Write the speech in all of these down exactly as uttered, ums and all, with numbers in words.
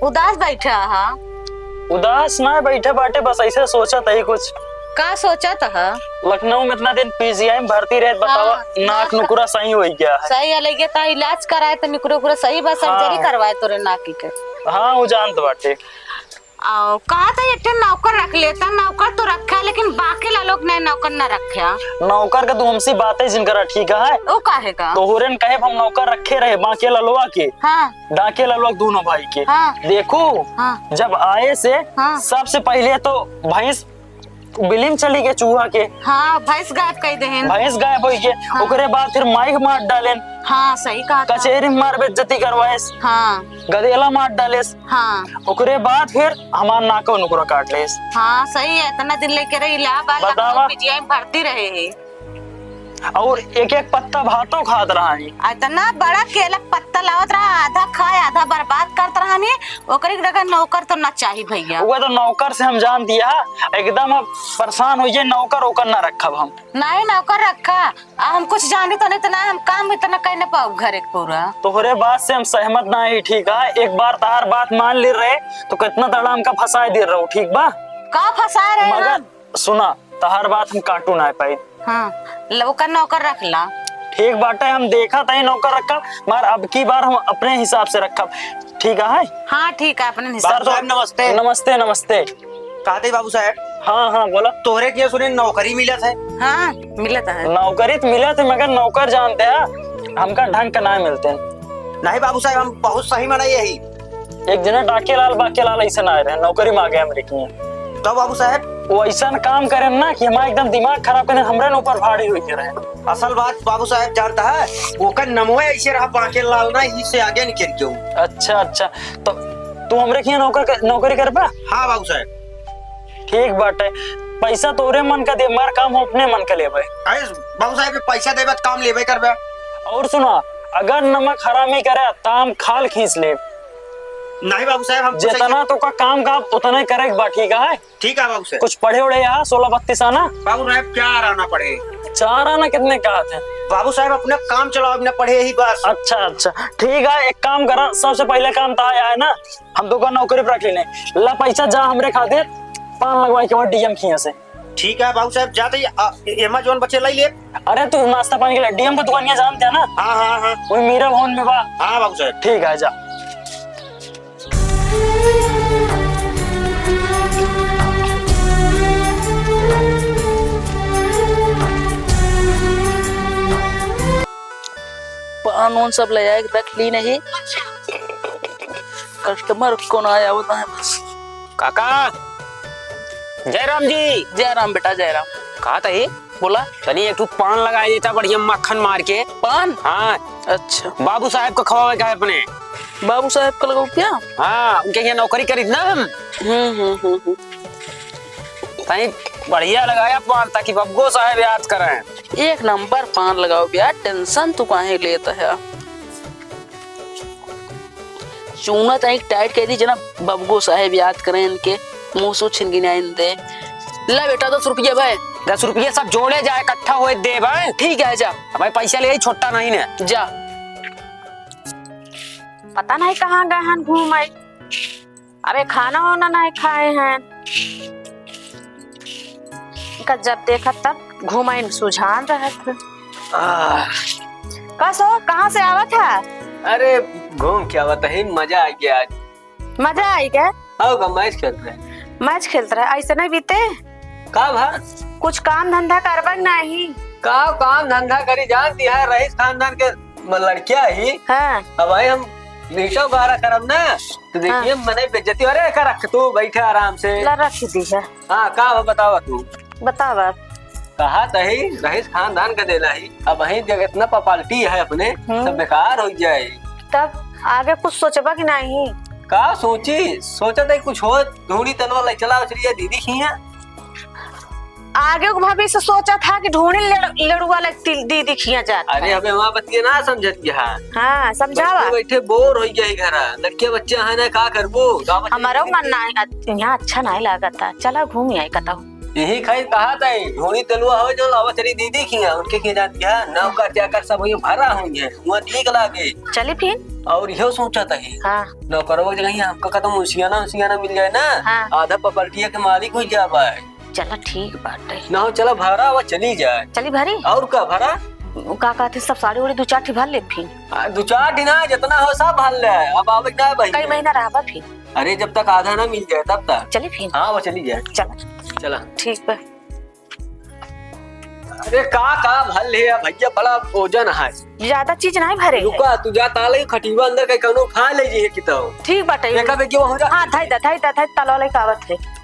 उदास बैठा हा? उदास ना बैठे बाटे, बस ऐसे सोचत ही कुछ। का सोचत हा? लखनऊ में इतना दिन पीजीआई में भर्ती रहे, बतावा, हाँ, नाक नाक नुकुरा सही होइ गया है। सही है, लेके ता इलाज कराए तो नुकुरा उकुरा सही बा, सर्जरी हाँ। करवाए तोरे नाक के। हाँ, वो जानत बाटे। आओ, कहा था एक ठे नौकर रख लेता, नौकर तो रखा है, लेकिन बाकी ला लोग नहीं नौकर ना रखा। नौकर का तो हमसे बातें जिन करा, ठीक है? वो काहे का? तोहरे न कहे हम नौकर रखे रहे बाकी ललवा के। हाँ। डाके ललवा दोनों भाई के। हाँ। देखो, हाँ। जब आए से हाँ। सबसे पहले तो भैंस बिलीम चली गए चूहा के। हाँ, भैंस गायब कई देहेन। भैंस गायब होइ गए, हाँ। ओकरे बाद फिर माइक मार डालेन। हाँ, सही कहा था। कचेरी में मार बेइज्जती करवाएस। हाँ। गदेला मार डालेस। हाँ। ओकरे बाद फिर हमार नाको नुकुरा काट लेस। हाँ, सही है, इतना दिन लेके रही इलाहाबाद, बतावा। लखनऊ पीजीआई में भर्ती रहे है। और एक एक पत्ता भातो खात रहा है। इतना बड़ा केला के पत्ता लावत रहा, आधा खाए, आधा बर्बाद करत रहा नहीं, ओकरे के जगह नौकर तो ना चाही भैया। वो तो नौकर से हम जान दिया, एकदम अब परेशान होइ जाए, नौकर ओकर ना रखब हम। नहीं, नौकर रखा, आ, हम कुछ जानी तो नहीं, इतना हम काम इतना कई ना पाउब घरे के पूरा। तोहरे बात से हम सहमत ना ही, ठीक है? एक बार तार बात मान ले रहे तो कितना तड़ा हमका फंसाए दे रहो, ठीक बा? का फंसाए रहे मगर हम? सुना, तहार बात हम काटू ना पाई। हाँ, ल-, ओकर नौकर रख ला। ठीक बाटे, हम देखा तही नौकर रखा, मगर अब की बार हम अपने हिसाब से रखब, ठीक है? हाँ, ठीक है, अपने हिसाब बाबू से। साहब, नमस्ते। नमस्ते, नमस्ते। कहा थे बाबू साहब? हाँ, हाँ, बोला। तोहरे के सुने नौकरी मिलत है? हाँ, मिलत है। नौकरी तो मिलत है, मगर नौकर जानते हैं, हमका ढंग का ना मिलते हैं। नहीं बाबू साहब, हम बहुत सही मना यही। एक जना डाके लाल, बाके लाल ऐसे ना आए रहे, नौकरी मांगे हमरे के। तो बाबू साहब? वो ऐसा काम करे ना कि हमारा एकदम दिमाग खराब करे, हमरे न ऊपर भारी होई के रहे। असल बात बाबू साहब जानता है, ओकर नमवे ऐसे रहा बाके लाल ना, इससे आगे निकल गयो। अच्छा, अच्छा, तो तू हमरे के यहाँ नौकर, नौकरी करबा? हाँ बाबू साहब। ठीक बाटे, पैसा तोरे मन का दे, मार काम हम अपने मन का लेबे। अरे बाबू साहब, पैसा देबे त काम लेबे करबे। और सुना, अगर नमक हरामी करे त हम खाल खींच लेब। नहीं बाबू साहब, हम कुछ जितना ऐसे तो का काम का उतना ही करे के बा, ठीक है? ठीक है बाबू साहब। कुछ पढ़े उढ़े यहाँ सोलह बत्तीस आना? बाबू साहब, चार आना पढ़े। चार आना कितने कहा थे? बाबू साहब, अपने काम चलाओ, अपने पढ़े ही बस। अच्छा, अच्छा, ठीक है, एक काम करा, सबसे पहले काम तो आया है ना, हम दुकान नौकरी पर रख लेने। ला पैसा जा हमरे खातिर पान लगवाए के बाद डीएम खिया से। ठीक है बाबू साहब, जाते ही, आ, ए-, एमा जौन बचे लाई ले। अरे तू नाश्ता पानी के लिए डीएम को दुकानिया जानते हैं ना? हाँ, हाँ, हाँ। वही मीरा भवन में बा। हाँ बाबू साहब। ठीक है, जा। पान उन सब ले आए, रख ली नहीं। कस्टमर कौन आया होता है बस। काका, जय राम जी। जय राम बेटा, जय राम। कहा था ये? बोला। तनी एक ठो पान लगाए देता बढ़िया मक्खन मार के। पान? हाँ। अच्छा। बाबू साहब को खवावे का है अपने। बाबू साहब का लगाओ क्या? हाँ, उनके यहाँ नौकरी करीत ना हम। हम्म, हम्म, हम्म, हम्म। तनी बढ़िया लगाया पान ताकि बबगो साहब याद करें। एक नंबर पान लगाओ भैया, टेंशन तू काहे लेता है? चूना चाहे टाइट कह दी जना, बबगो साहेब याद करें इनके, मुंह से छिन गिनाइन दे। ला बेटा, दस रुपया भाई। दस रुपया सब जोड़े जाए, इकट्ठा होए दे भाई। ठीक है, जा। भाई पैसा ले आई, छोटा नहीं ने। जा। पता नहीं कहाँ गए हैं घूम आई। अबे खाना वाना नहीं खाए हैं। इनका जब देखा तब घूम आई, सुझान रहत है। आह। का सो, कहाँ से आवत है? अरे घूम के आवत है, मजा आ गया आज। मजा आई क्या? आओ का मैच खेलत रहे। मैच खेलत रहे, ऐसे नहीं बीते। का भा? कुछ काम धंधा करबा कि नहीं? का काम धंधा करी, जानती है रईस खानदान के म-, लड़किया ही। हाँ। अब भाई हम नीचा गारा करब ना, तो देखिए हाँ। मने बेइज्जती। अरे का रख, तू बैठे आराम से। ला रख दी है। हाँ, का भा बतावा तू? बतावा। कहा तही रईस खानदान का देला ही, अब वही जगह इतना प्रॉपर्टी है अपने, हम्म। सब बेकार हो जाए। तब आगे कुछ सोचबा कि नहीं? का सोची, सोचत है कुछ हो, ढूंढी तनवा ले चला उचलिया दीदी खिया। आगे को भविष्य सोचा था कि ढूंढी लेड़-, लेड़ुआ ले तिल-, दीदी खिया जात अरे है। हमें वहाँ बतिया ना समझत के हाँ। हाँ, समझावा। बैठे, बैठे बोर हो गया है घरा, लड़के बच्चे हैं ना, का करबो? गाँव में हमारो मन ना है, यहाँ अच्छा नहीं लागत है, चला घूम आई कतहु। यही खाई कहा था, ढोनी तेलुआ हो जो लावा चली दीदी की है, उनके के जाती है, नौकर चाकर सब हुई भरा हुई है, वहाँ ठीक लागे। चली फिर। और इहो सोचा था ही। हाँ। नौकरवा के जगह हमका कतौ मुंशियाना, उंशियाना मिल जाए ना, हाँ। आधा प्रॉपर्टी के मालिक हो जाबे। चला ठीक बाटे। ना हो, चला भरा, अब चली जाए। चली भरी? और का भरा? का कहते सब साड़ी उड़ी दो चार ठी भर ले फिर। आ, दो चार ठी ना, जितना हो सब भर ले। अब आवे ना भाई। कई महीना रहबा फिर? अरे, जब तक आधा ना मिल जाए, तब तक। चली फिर? हाँ, वो चली जाए। चला। चला। ठीक बा। अरे, का, का भर ले भैया, बड़ा वजन है। ज्यादा चीज नहीं भरे है। रुका, तू जा ताले खटिवा अंदर कहीं कौनो उठा ले जी है किताब। ठीक बाटे। देखा बेटी, वहाँ जा। हाँ, धाई दा, धाई दा, धाई ताला वाला का आवत है।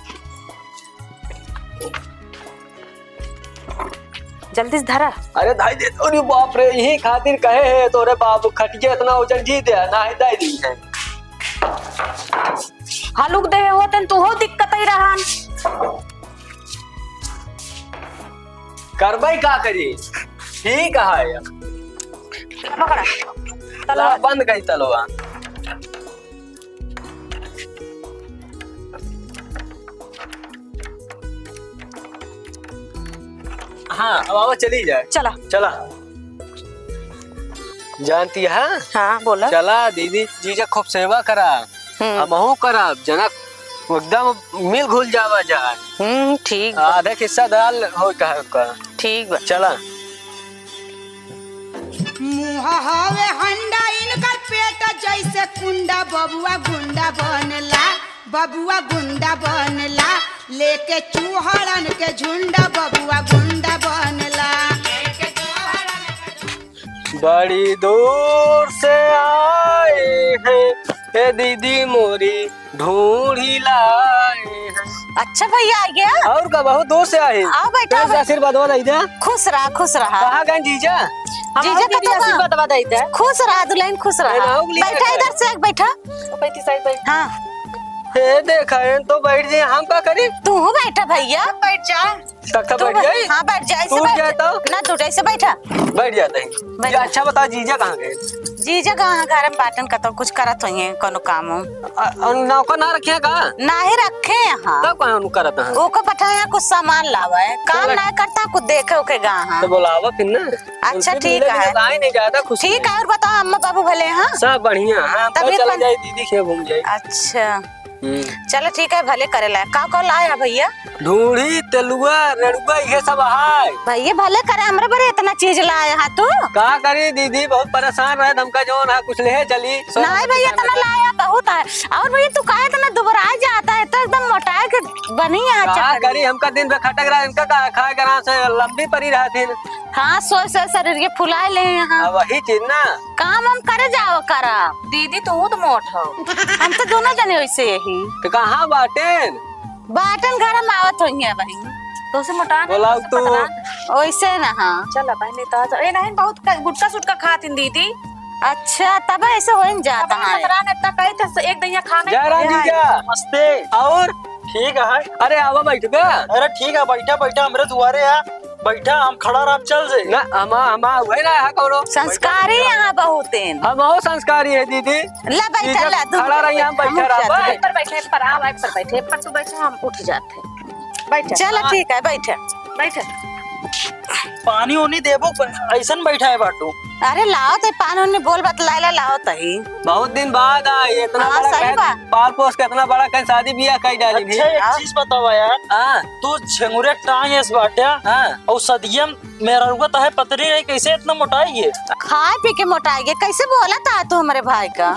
जल्दी से धरा। अरे धाई दे, अरे बाप रे, यही खातिर कहे है तोरे बाबू, खटिया इतना वजन जी दे, ना ही दे दी है। हलुक देहे होतन तू हो दिक्कत ही रहन। करबई का करी? ठीक है। पकड़ा। तलवा। बंद करी तलवा। हाँ, अब आवा चली जाए। चला। चला। जानती है? हाँ, बोला। चला दीदी, जीजा खूब सेवा करा। हम्म। हमहू करब, जनक एकदम मिल घुल जावा जाए। हम्म, ठीक बा। आधा हिस्सा दाल हो कहा का। ठीक बा। चला। मुँह हवे हंडा, इनकर पेट जैसे कुंडा, बबुआ गुंडा बनला, बबुआ गुंडा बनला, लेके चूहड़न के झुंडा, बबुआ गुंडा बनला। बड़ी दूर से आए हैं, ए दीदी मोरी ढूंढी लाए हैं। अच्छा भैया आ गया? और का, बहुत दूर से आए हैं। आओ बैठा, तेरे से बैठा। आशीर्वाद दे दे। खुश रहा, खुश रहा। कहाँ गए जीजा? हम जीजा आओ का दीदी तो आशीर्वाद दे दे। खुश रहा दुल्हन, खुश रहा। ए, ना, उंगली बैठा रखे। इधर से, बैठा। बैठी साइड बैठ। हाँ। ए, देखा है तो बैठ जाए, हम का करी? तू बैठा भैया। बैठ जा। तख्ता तू बैठ बै-, जाई? हाँ, बैठ जा, ऐसे टूट बैठ। जाए तो? ना टूटे, ऐसे बैठा। बैठ जाते हैं। बैठ ये जा। अच्छा बताओ, जीजा कहाँ गए? जीजा कहाँ, घर में बाटन कतौ कुछ करत होइहैं, कौनो काम हो। अ-, अ, नौकर ना रखे हैं का? नाही रखे हैं यहाँ। तब कहाँ उनको करत हैं? ओको पठा यहाँ कुछ सामान लावा है, काम चलो। ना करता, कुछ देखे ओके गा हाँ। तो बुलावा फिर ना। अच्छा, उनसे ठीक मिले है। मिले तो आए नहीं, ज्यादा खुशी ठीक है। है, और बताओ, अम्मा बाबू भले हैं? सब बढ़िया, हाँ, तबीयत चला पानी? जाए, दीदी के घूम जाए। अच्छा। हम्म। चलो ठीक है, भले करे लाए। का का लाए है भैया? ढूढ़ी, तेलुआ, रेड़ुआ, ये सब है। भैया भले करे, हमरे बरे इतना चीज लाए है तू। का करी दीदी, बहुत परेशान रहे, हमका जौन है कुछ ले चली। नहीं भैया, इतना लाया बहुत है। और भैया तू काहे इतना दुबराए जाता है, तो एकदम मोटाए के बनी है का चक्कर करी, में। हमका दिन भर खटक रहा, इनका का खाए के आराम से लंबी पड़ी रहती। हाँ, सोए सोए शरीर के फुलाए ले यहाँ। अब वही चीज ना। काम हम करे जाओ करा। दीदी, तू तो मोट हो। हम तो दोनों जने वैसे यही। तो कहाँ बाटेन? बाटेन घर में आवत होइहैं बहिन। तो से मोटा नहीं, बोलाओ तो से तो। पतला। वैसे ना, हाँ। चला बहिनी, तो आ जा। ए नहीं, बहुत क-, गुटखा सुटखा खातिन दीदी। अच्छा, तब ऐसे हो ही जाता अब है। पतला ने इतना कही था, एक दहिया खाने जय राम के जी है। का। नमस्ते। और? ठीक है। अरे आवा बैठ बे। अरे ठीक है, बैठा बैठा हमरे दुआरे आ। बैठा, हम खड़ा रहब, चल जे। ना, हम, हम, वही ना है कौनो। संस्कारी यहाँ बहुत हैं। हम और संस्कारी है दीदी। ला बैठा, दीदी ला, तू खड़ा रही, हम बैठा हम रहब। उठ जाते हैं। एक पर बैठे, एक पर आओ, एक पर बैठे, एक पर तू बैठे, हम उठ जाते हैं। बैठे। चलो हाँ। ठीक है, बैठे। बैठे। पानी उनी देबो, ऐसन बैठा है बाटू। अरे लाओ ते पानी उनी बोल बतलाए ला, लाओ तही। बहुत दिन बाद आई, इतना हाँ, बड़ा सही कह, बा। पाल पोस के इतना बड़ा कह शादी बियाह कह डाली भी। अच्छा, एक हाँ। चीज बतावा यार। हाँ। तू झेंगुरे टांग एस बाट्या। हाँ। और सदियम मेहररुआ तहे पतरी रही, कैसे इतना मोटाई है? खाए पी के मोटाई है, कैसे बोला था तू हमारे भाई का?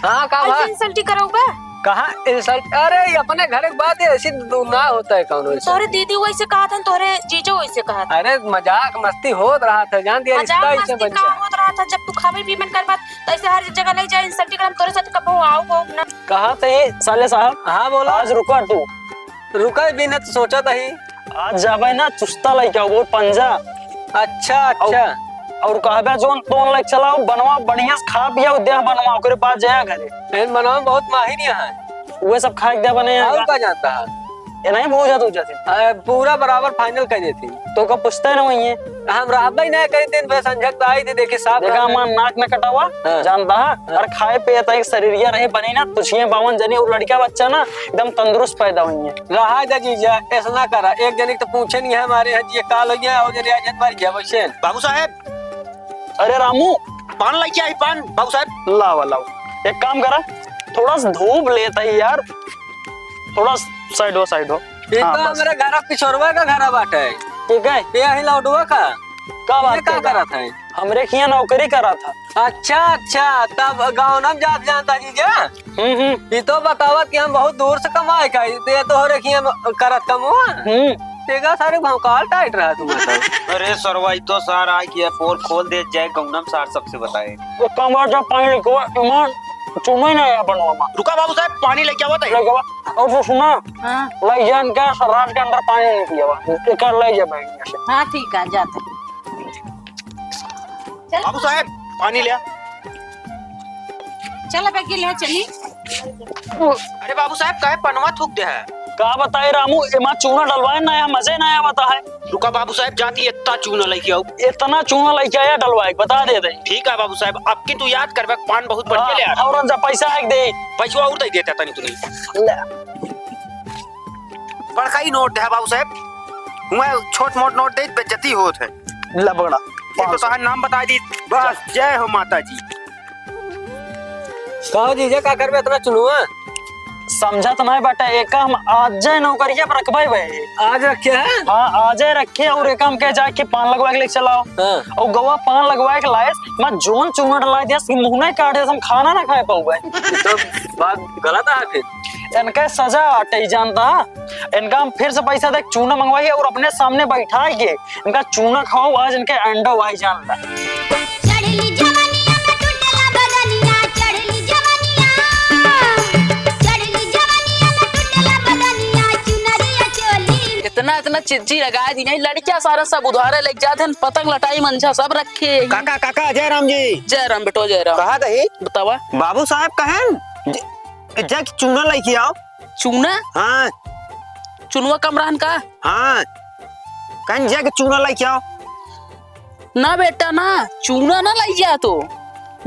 हाँ, का ऐसे भाई? इंसल्टी करोगे? कहाँ इंसल्ट? अरे, ये अपने घर के बात है, ऐसी दू-, ना होता है कौनो ऐसा। तोरे दीदी वैसे कहा था, तोरे जीजो वैसे कहा था। अरे, मजाक मस्ती होत रहा था, जान दिया, मजाक रिश्ता ऐसे मस्ती बन का गया। होत रहा था, जब तू खावे पीवे कर बात, तो ऐसे हर जगह ले जाए, इंसल्टी करम, तोरे साथ कबो आओ, वो ना। कहा थे साले साहब? हाँ, बोला। आज रुका तू। रुका भी ना, तो सोचा था ही। आज जाबे ना, चुस्ता लइके आबो, पंजा। अच्छा, अच्छा। और कहबे, "जोन तोन लइके चलाओ, बनवा बढ़िया से खा पिया, देह बनवा, ओकरे बाद जाया घरे।" एन बनवा बहुत माहिर यहाँ है। उहे सब खाए के देह बने और का जानता है? ये नहीं भूल जा तू जैसे। अरे, पूरा बराबर फाइनल कर देती। तो का पूछते ना वही है। हम रहबे नहीं करी दिन भर, संझक तो आई थी, देखी साफ देखा, रहबे। हमार नाक न कटावा, हाँ। जानता है, हाँ। और खाए पिए तो एक शरीरिया रहे बनी ना, तुझिए बावन जनी और लड़का बच्चा ना एकदम तंदुरुस्त पैदा हुई है। रहा जा जीजा, ऐसा ना करा, एक जनी तो पूछे नहीं है हमारे यहाँ जी, काल हो गया और जनी आज मर गया वैसे। बाबू साहब। अरे रामू। पान लेके आई, पान, बाबू साहब। लावा, लावा। एक काम करा, थोड़ा सा धूप लेता ही यार, थोड़ा साइड हो, साइड हो। ये हाँ, तो बस। हमरे घर पिछोरवा का घर बाटे। ठीक है। ये ही लौडुआ का। का बात ये का कर रहा? करत है? हमरे खिया नौकरी करा था। अच्छा, अच्छा, तब गाँव नाम जात जानता जीजा। हम्म, हम्म। ये तो बतावत कि हम बहुत दूर से कमाए का, ये तो हो रखी हम करत कमवा। हम्म। तेगा सारे भौकाल टाइट रहा तुम तो। अरे सरवा, ई तो सार आए कि पोल खोल दे जाए, गौनम सार सबसे बताए। वो कमवा जा पानी लेके वा, ईमान, चुमे ना या बनवा मा। रुका बाबू साहब, पानी लेके आवत है। लेके वा। और वो सुना, हाँ। लई जान के सराज के अंदर पानी नहीं पियावा। एक लई जा बैग में से। हाँ, ठीक है, जाते। चल। बाबू साहब, पानी ले आ। चल, अब अकेले है, चली। अरे बाबू साहब, काहे पनवा थूक दे है? का बताए रामू, एमा चूना डलवाए ना, यहाँ मजे ना आवता है। रुका बाबू साहब, जाती इतना चूना लेके आऊ। इतना चूना लेके आया डलवाए, बता दे दे। ठीक है बाबू साहब, अब की तू याद करबे, पान बहुत बढ़िया ले आ। हाँ, और जा पैसा है दे। पैसा और दे देता तनी तूने। ले। बड़का ही नोट है बाबू साहब, हुआ छोट मोट नोट दे, बेइज्जती होत है। ले पकड़ा। ये तो तोहार नाम बता दी। बस, जय हो माता जी। कहो जीजा, का करबे इतना चुनुआ? समझत नहीं बाटे, एका हम आजे नौकरिया पर रखबे भाई। आज रखे हैं? हाँ, आजे रखे और एका हम कह जाए कि पान लगवा के लेके चलाओ। हाँ। और गवा पान लगवा के लायस, मैं जोन चूना डला दिया, मुँह नहीं काटे, हम खाना ना खाए पाऊबे। ये तो बात गलत है फिर। इनका सजा आटे ही जानता, इनका हम फिर से पैसा दे चूना मंगवाई और अपने सामने बैठा के इनका चूना खाओ, आज इनके अंडा वाई जान ला। चढ़ली जवनिया में टूटला बदनिया, चढ़ली जवनिया, चढ़ली जवनिया में टूटला बदनिया, चुनरिया चोली। इतना, इतना चिज्जी लगा दी नहीं, लड़कियां सारा सब उधारे लेके जात हैं, पतंग लटाई मंझा सब रखे हैं। काका, काका, जय राम जी। जय राम बेटो, जय राम। कहा दही? बतावा। बाबू साहब कहें, ज-, जाके चूना लेके आओ। चूना? हाँ। चुनवा कम रहन का? हाँ। कहें जाके चूना लेके आओ। ना बेटा ना, चूना ना लाई जा तो।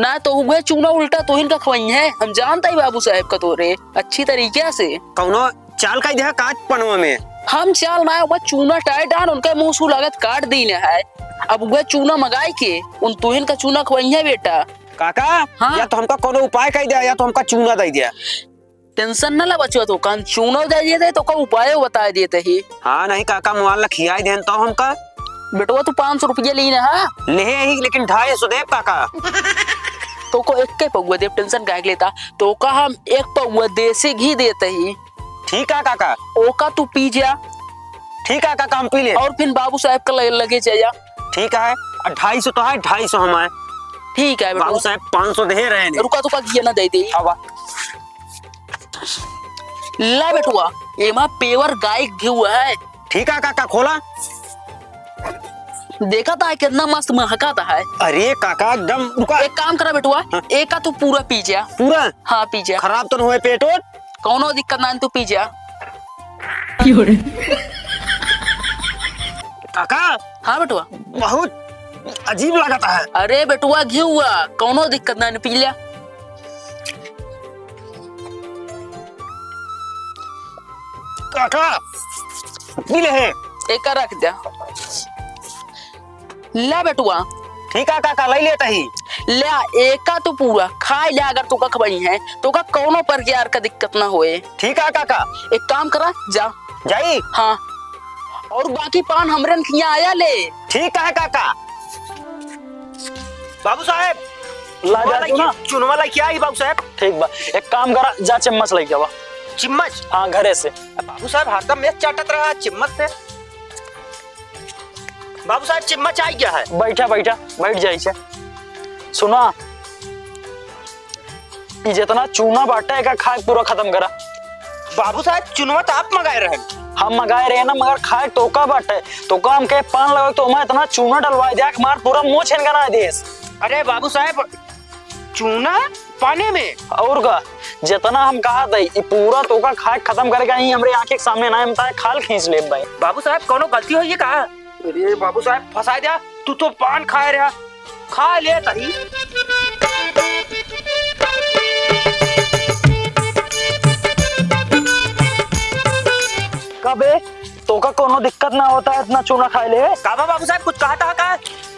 ना तो उगे चूना उल्टा तोहिन का खवई है। हम जानता ही बाबू साहब का तोरे अच्छी तरीके से। कौनो चाल का दिया काट पनवा में। हम चाल ना, वो चूना टाइट आन, उनका मुंह सू लागत काट दीने है। अब उगे चूना मंगाई के, उन तोहिन का चूना खवई है बेटा। काका, हाँ। या तो हमका कौनो उपाय कह दिया, या तो हमका चूना दे दिया। टेंशन न ला बचवा, तो कान चूनो दे देते, तो का उपाय बताए देते ही। हाँ, नहीं काका, मोबाइल ला खियाई देन तो हमका। बेटवा, तू पाँच सौ रुपया ली ना, हाँ? ले ही, लेकिन ढाई सौ देब काका। तो को एक के पौवा देब, टेंशन काहे के लेता? तो का हम एक पौवा देसी घी देते ही। ठीक है काका। ओका तू पी जा। ठीक है काका, हम पी ले। और फिर बाबू साहब का लगे, लगे जा। ठीक है, ढाई सौ तो है, ढाई सौ हमारे। ठीक है बेटवा। बाबू साहब पाँच सौ दे रहे हैं। रुका, तो का घी ना दे दे। आवा। ला बेटुआ, एमा pure गाय घिउ है। ठीक है काका, खोला। देखा था कितना मस्त महका था है। अरे काका, एकदम रुका। एक काम करा बेटुआ, हाँ। एका तू पूरा पी जा। पूरा? हाँ, पी जा। खराब तो न होए पेट ओट? कौनो दिक्कत ना, तू पी जा। काका। हाँ बेटुआ। बहुत अजीब लागत है। अरे बेटुआ, घिउ हुआ, कौनो दिक्कत ना, पी लिया। काका, पी ले है। एका रख दे। ला बेटुआ। ठीक है काका, ले लेता ही। ल्या, एका तो पूरा खाए ल्या, अगर तोका खवाई है, तोका कौनो प्रकार का दिक्कत ना होए। ठीक है काका। एक काम करा, जा। जाई? हाँ। और बाकी पान हमरे खिया आया ले। ठीक है काका। बाबू साहब, ला चुनवा जा लेके, चुना। चुनवा लेके आई बाबू साहब। ठीक बा, एक काम करा, जा चम्मच लेके आवा। चिम्मच? हाँ, घरे से। बाबू साहब हरदम मेज चाटत रहा चिम्मच से। बाबू साहब चिम्मच आ गया है। बैठा, बैठा, बैठ जाइए। सुना, ई जितना चूना बाटे, एका खाए पूरा खत्म करा। बाबू साहब, चुनवा तो आप मंगाए रहे। हम मंगाए रहे ना, मगर खाए तोका बाटे। तोका हमके पान लगा, तो मैं इतना चूना डलवा दिया कि मार पूरा मुंह छेन करा देस। अरे बाबू साहब, चूना पाने में? और का, जितना हम कहा थे, ई पूरा तोका खाए खत्म करके आई, हमरे आंखें के सामने ना, हम ताए खाल खींच ले भाई। बाबू साहब, कोनो गलती होई है का? अरे बाबू साहब, फंसा दिया। तू तो पान खाए रहा, खा ले तही। कबे तोका कोनो दिक्कत ना होता है इतना चूना खाए ले? का बा बाबू साहब, कुछ कहत ह का?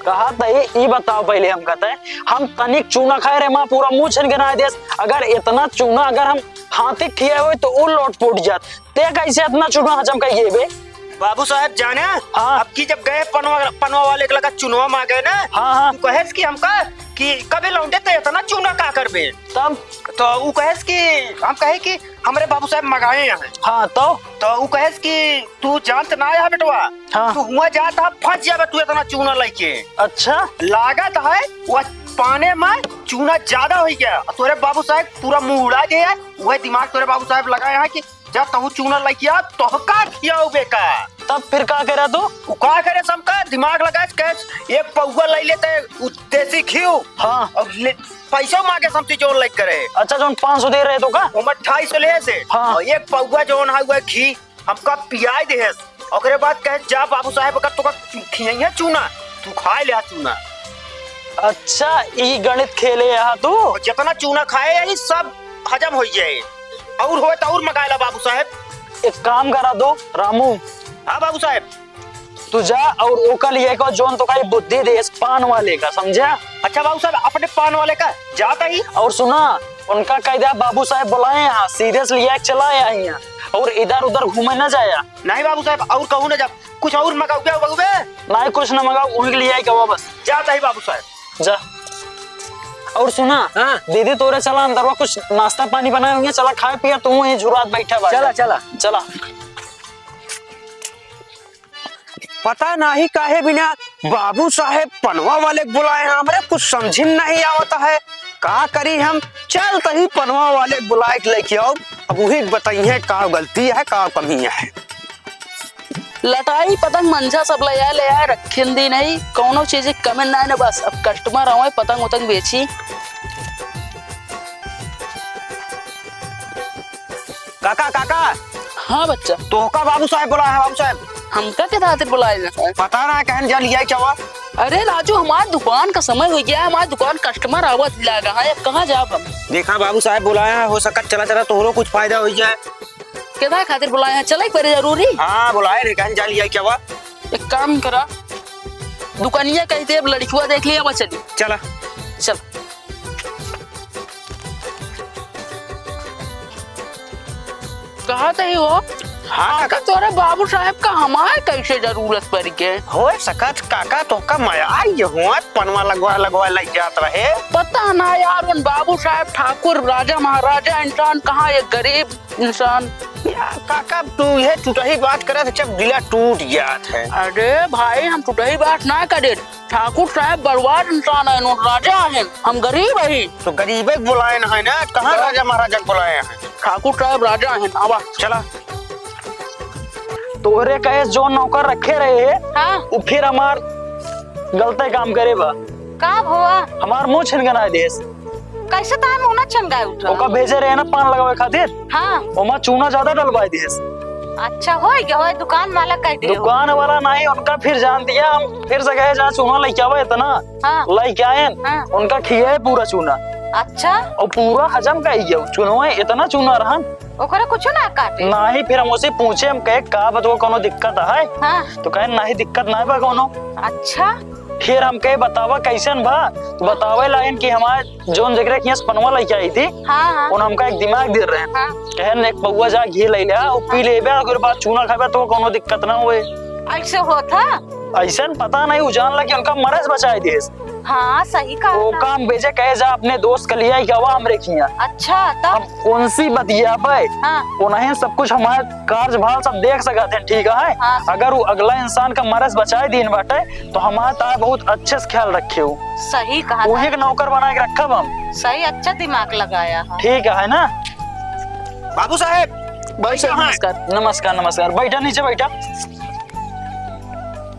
कहत ही, ई बताओ पहिले हमका तय, हम तनिक चूना खाए रहे, माँ पूरा मुँह छन के ना देस। अगर इतना चूना अगर हम हाथी खियाए होई तो उ लोट पोट जात। ते कैसे इतना चूना हजम कर गए बे? बाबू साहब जाने, हाँ। अब की जब गए पनवा, पनवा वाले के लगा चुनवा मांगे ना, हाँ, हाँ। तू कहेस कि हमका कि कबे लौंडे ते इतना चूना का करबे? तब? तो उ कहेस कि हम कहे कि हमरे बाबू साहब मगाए हैं। हाँ, तो? तो उ कहेस कि तू जानत ना है बेटवा, हाँ। तू हुआ जात है, फंस जाबे तू इतना चूना लेके। अच्छा। लागत है वो पाने में चूना ज्यादा हो गया, तोरे बाबू साहब पूरा मुंह उड़ा गया है। वही दिमाग तोरे बाबू साहब लगाए हैं कि जा तहू चूना लेके आ, तोहका खियाओ बेका। तब फिर का करे तू? उ का करे, सबका दिमाग लगा के कहे, एक पौवा ले लेते, उ देसी घी। हाँ। और ले, पैसा मांगे सब चीज और लेके करे। अच्छा, जौन पाँच सौ दे रहे तो का? ओमे ढाई सौ ले से। हाँ। और एक पौवा जौन है, वह घी हमका पियाई देहेस। ओकरे बाद कहे, "जा बाबू साहेब, अगर तोका खियइहे चूना, तू खाए ले आ चूना।" अच्छा, ई गणित खेले यहाँ तू? और जितना चूना खाए, यही सब हजम हो जाए। और होए तो और मगाए ला बाबू साहेब। एक काम करा दो रामू। हाँ बाबू साहेब। तू जा और ओका लिए को जोन तोका ई बुद्धि देस पान वाले का, समझा? अच्छा बाबू साहेब, अपने पान वाले का जाता ही। और सुना, उनका कह दिया बाबू साहेब बुलाए हैं, सीधे से लिया के चला आए हैं और इधर उधर घूमे ना जाया। नहीं बाबू साहेब, और कहूँ ना जा, कुछ और मगाऊ क्या बाबू बे? नहीं, कुछ ना मगाऊ, उनके लिए आई कहो बस। जाता ही बाबू साहेब। जा। और सुना, हाँ। दीदी तोरे चला अंदरवा कुछ नाश्ता पानी बनाए होंगे, चला खाए पिया, तू वहीं झुरात बैठा बा। चला, चला। चला। पता नाही काहे बिना बाबू साहेब पनवा वाले के बुलाए हैं, हमरे कुछ समझ में नहीं आवत है, का करी हम? चल तही पनवा वाले के बुलाए के लेके आओ, अब वही बताइए का गलती है, का कमी है। लटाई पतंग मंझा सब ले आए, ले आए, रखेन दी नहीं, कौनो चीज की कमी ना है ना, बस अब customer आवे, पतंग उतंग बेची। काका, काका। हाँ बच्चा। तोहका बाबू साहेब बुलाए हैं, बाबू साहेब। हमका के खातिर बुलाए हैं? पता ना कहन जा लिया क्या हुआ। अरे राजू, हमार दुकान का समय हो गया है, हमार दुकान customer आवत लागा है, अब कहाँ जाब हम? देखा बाबू साहेब बुलाए हैं, हो सकत चला चला तोहरो कुछ फायदा हो जाए। केदा खातिर बुलाए हैं, चले एक बार जरूरी। हाँ बुलाए रे, कहन जा लिया क्या हुआ। एक काम करा, दुकानिया कही दे, अब लड़किया देख लिया, बस चली। चला। चल। कहा तही हो? हाँ, आखिर काका। तोरे बाबू साहेब का हमार कैसे जरूरत पड़ गए? हो सकत काका, तोहका मया आई हुआ, पनवा लगवा लगवा लग जात रहे। पता ना यार, उन बाबू साहेब ठाकुर राजा महाराजा इंसान कहाँ, एक गरीब इंसान। यार काका, तू ये टूटही बात करे तो जब दिला टूट जात है। अरे भाई, हम टूटही बात ना करे, ठाकुर साहेब बड़वार इंसान है, नोट राजा है, हम गरीब है। तो गरीबे के बुलाए ना है ना, कहाँ तो? राजा महाराजा के बुलाए हैं? ठाकुर साहेब राजा है, आवा। चला। तोहरे कहे जो नौकर रखे रहे हैं, हाँ। वो फिर हमार गलते काम करे बा। का भवा? हमार मुंह छिनगनाए देस। कैसे तार मुंह ना छिनगाए उठा? ओका भेजे रहे ना पान लगावे खातिर। हाँ। ओमा चूना ज्यादा डलवाए देस। अच्छा, हो गया, हो दुकान वाला कह दे। दुकान वाला नहीं, उनका फिर जान दिया, हम फिर से गए जहाँ चूना लेके आवे इतना। हाँ। लेके आए, हाँ। उनका खियाए पूरा चूना। अच्छा। और पूरा हजम कर गया, चूना इतना चूना रहन। ओकरे कुछ ना काटे? नहीं, फिर हम उसे पूछे, हम कहे, "का बतवा, कोनो दिक्कत है?" हाँ। तो कहे, "नहीं, दिक्कत नहीं बा कोनो।" अच्छा। फिर हम कहे, "बतावा, कैसन बा?" तो बतावे लाइन कि हमारे जौन जगह की पनवा लेके आई थी, हाँ, हाँ। उन हमका एक दिमाग दे रहे हैं। हाँ। कहन, "एक पौवा जा घी ले ले, और पी लेबे, अगर बाद चूना खाबे तो कोनो दिक्कत ना होए।" ऐसे होता? ऐसन पता नहीं, उ जान ला कि उनका मरज बचाए देस। हाँ, सही कहा ओ था। काम बेजे कहे जा अपने दोस्त के लिए, क्या हुआ हमरे खिया। अच्छा, तब? हम उनसे बतियाबे। हाँ। उन्हें सब कुछ हमारे कार्यभार सब देख सकत हैं, ठीक है? हाँ। अगर वो अगला इंसान का मरज बचाए दीन बाटे, तो हमारे ताए बहुत अच्छे से ख्याल रखे हो। सही कहा वही था। एक नौकर बना के रखब हम। सही, अच्छा दिमाग लगाया है। ठीक है ना? बाबू साहेब, बैठो, बैठो, हाँ। नमस्कार। नमस्कार, नमस्कार। बैठा, नीचे बैठा।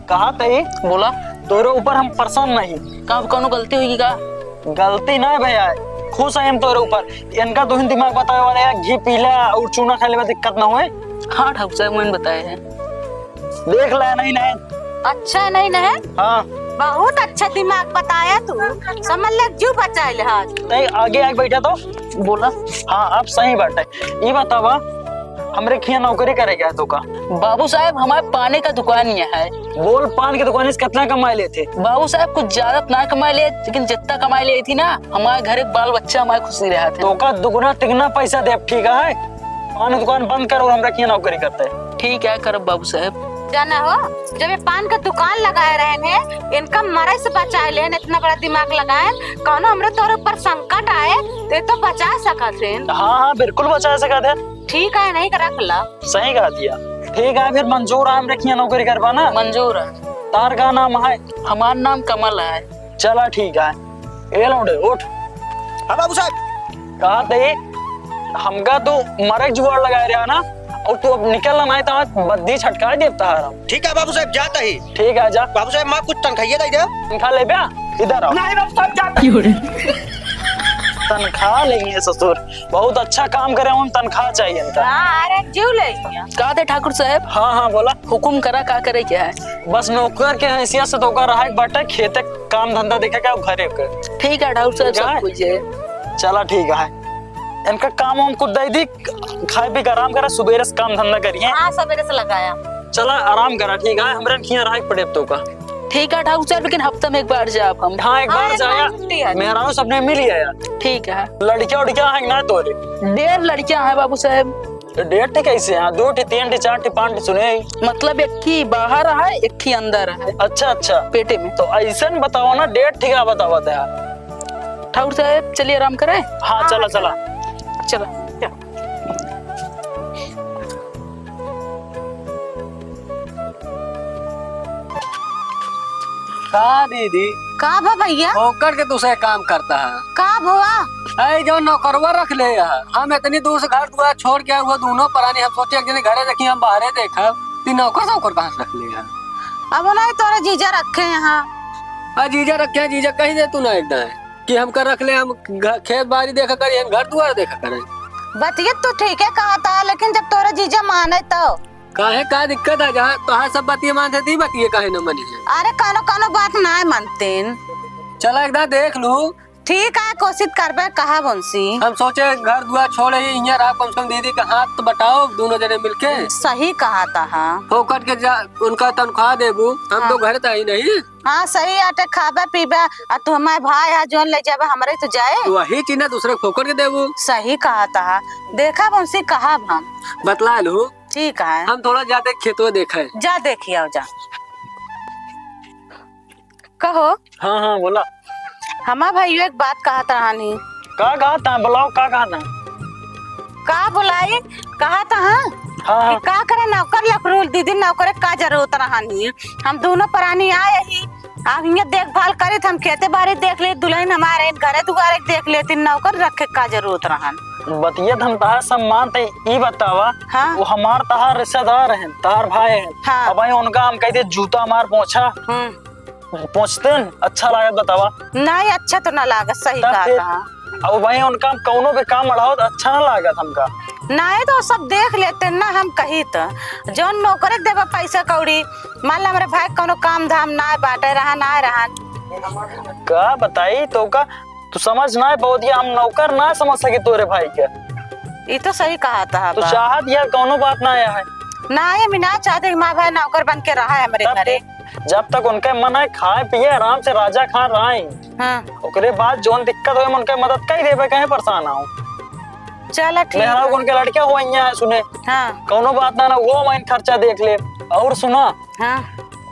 कहा तई? बोला। तोरे ऊपर हम परेशान नहीं। का, अब कौनो गलती हुई का? गलती ना है भैया, खुश है हम तोरे ऊपर। इनका दुहिन दिमाग बतावे वाले हैं, घी पीला और चूना खाए में दिक्कत ना होए। हाँ ठाकुर साहब, मैंने बताया है। देख ला, नहीं, नहीं। अच्छा, नहीं, नहीं। हाँ। बहुत अच्छा दिमाग बताया तू, समझ ले, जीव बचाए ले आज। नहीं, आगे आके बैठा तो बोला। हाँ, आप सही बात है। ये बतावा, हमरे खिया नौकरी करे गया तो का? बाबू साहब, हमारे पाने का दुकान ही है। बोल, पान के दुकान से कितना कमाई लेते? बाबू साहब, कुछ ज्यादा ना कमाई ले, लेकिन जितना कमाई लेती ना, हमारे घर एक बाल बच्चा हमारे खुशी रहा था। तो का दुगुना तिगुना पैसा दे, ठीक है? पान दुकान बंद करो, हमरा किया नौकरी करते। ठीक है, करब बाबू साहब। जाना हो, जब ये पान का दुकान लगाए रहे हैं, इनका मरे से बचाए लेन, इतना बड़ा दिमाग लगाए, कौनो हमरे तोरे ऊपर संकट आए, तो ये तो बचा सकत हैं। हाँ, हाँ, बिल्कुल बचा सकत है। ठीक है, नहीं कर रख ला। सही कहा दिया। ठीक है, फिर मंजूर है, हमरे किया नौकरी करबा ना? मंजूर है। तार का नाम है? हमार नाम कमल है। चला ठीक है। ए लौंडे, उठ। हाँ बाबू साहब। कहा थे, हमका तू मरक जुगाड़ लगाए रहा ना, और तू अब निकल ना, नहीं तो आज बद्दी छटकाए देव तहारा। ठीक है बाबू साहब, जाता ही। ठीक है, जा। बाबू साहब, माँ कुछ तनखाइए दे दे। तनखा ले बे, इधर आओ। नहीं बाबू साहब, जाता ही। तनखा लेंगे ससुर, बहुत अच्छा काम करे, हम तनखा चाहिए इनका। हाँ, अरे जीव ले। का दे ठाकुर साहब? हाँ, हाँ, बोला। हुकुम करा, का करे क्या है? बस नौकर के हैसियत से तो ओकर रहा एक बाटे, खेते काम धंधा देखे के, घरे के। ठीक है ठाकुर साहब, ठीक है। सब कुछ है। चला ठीक है, इनका काम वाम कुछ दे दी, खाए पी के आराम करा, सुबेरे से काम धंधा करिए। हाँ, सवेरे से लगाया। चला आराम करा, ठीक है, हमरे खिया रहा एक पड़े तो का। ठीक है ठाकुर साहब, लेकिन हफ्ते में एक बार जाब हम। हाँ, एक हाँ, बार एक जाया। बार छुट्टी है। मेहरारू सबने मिल गया यार। ठीक है। लड़कियां उड़कियां हैं ना तोरे? डेढ़ लड़कियां हैं बाबू साहब। तो डेढ़ ठे कैसे हैं? दो ठे, तीन ठे, चार ठे, पाँच ठे सुने ही। मतलब एक ही बाहर है, एक ही अंदर है। अच्छा, अच्छा। पेटे में। तो ऐसन बताओ ना, डेढ़ ठे का बतावत है यार। ठाकुर साहब, चलिए आराम करें। हाँ, हाँ, चला, हाँ, चला। चला। का दीदी? का बा भैया? होकर के दूसरे काम करता है। का भवा? ऐ जो नौकरवा रख ले है, हम इतनी दूर से घर दुआर छोड़ के आए, वो दोनों परानी, हम सोचे एक जने घरे रखी, हम बाहरे देखा, ती नौकर सौकर कहाँ से रख ले है? अब नहीं तोरे जीजा रखे यहाँ। आ जीजा रखे हैं, जीजा कहीं दे तू ना एकदम कि हमका रख ले, हम घ-, खेत बाड़ी देखा करी, हम घर दुआर देखा करें। बतिया तू ठीक है कहा था, लेकिन जब तोरे जीजा माने तो काहे, का दिक्कत है? जहाँ तोहार सब बतिये मानत है, ती बतिये काहे न मानी है? अरे, कौनो, कौनो बात नाय मानतीन। चला, एक दाँय देख लू। ठीक है, कोशिश करबे, कहा बंसी। हम सोचे, घर दुआर छोड़े ही, इहाँ रहा, कम से कम दीदी का हाथ तो बटाओ, दोनों जने मिलके। सही कहा था, हाँ। फोकट के जा, उनका तनख्वाह देबू, हम हाँ। तो घर त ही नहीं। हाँ, सही आटे, खाबे पीबे, आ तू हमारे भाई आ, जोन ले जाबे, हमरे तो जाए। तो वही चीज ना, दूसरे फोकट के देबू। सही कहा था, देखा बंसी, कहा हम। बतला लू। ठीक है। हम थोड़ा जाते खेतवा देखे। जा देखी आओ जा। कहो। हाँ, हाँ, बोला। हमा भाइयो एक बात कहत रहनी। का कहत है? बुलाओ, का कहत है? का बुलाई? कहत है हाँ? हाँ, हाँ। कि का करे नौकर लकड़ू, दीदी नौकर का जरूरत रहनी? हम दोनों परानी आए ही, अब हियाँ देखभाल करित, हम खेते बारी देख लेत, दुलहिन हमारे घरे दुआरे देख लेती, नौकर रखे का जरूरत रहन? बतिया त हम तहार सब मानते, ई बतावा, हाँ। वो हमार तहार रिश्तेदार हैं, तहार भाई हैं। हाँ। अब भाई उनका हम कहते जूता मार पोंछा, हम्म। पोंछते न, अच्छा लागत बतावा? नहीं, अच्छा तो ना लागत, सही तब कहा फिर? था। अब भाई उनका हम कौनो भी काम बढ़ाओ तो अच्छा ना लागत हमका। नहीं तो सब देख लेते ना, हम कही तो जौन नौकरे के देबा पैसा कौड़ी, मान ला हमरे भाई कौनो काम धाम ना बाटे, रहा ना रहन। का बताई तो का, तू समझ ना पावत, ये हम नौकर ना समझ सके तोरे भाई के। ई तो सही कहा था तू बा। चाहत यार कौनो बात ना आया है। ना, ये मैं ना चाहते कि माँ भाई नौकर बन के रहा है हमरे तब घरे। जब तक उनके मन है खाए पिए आराम से राजा खान रहे, हाँ। ओकरे बाद जौन दिक्कत होए हम उनके मदद कर देबे, कहीं परेशान आओ। चला ठीक मेहरारू है। उनके लड़के हो यहाँ है सुने। हाँ। कौनो बात ना ना, वो मैं खर्चा देख ले। और सुना, हाँ।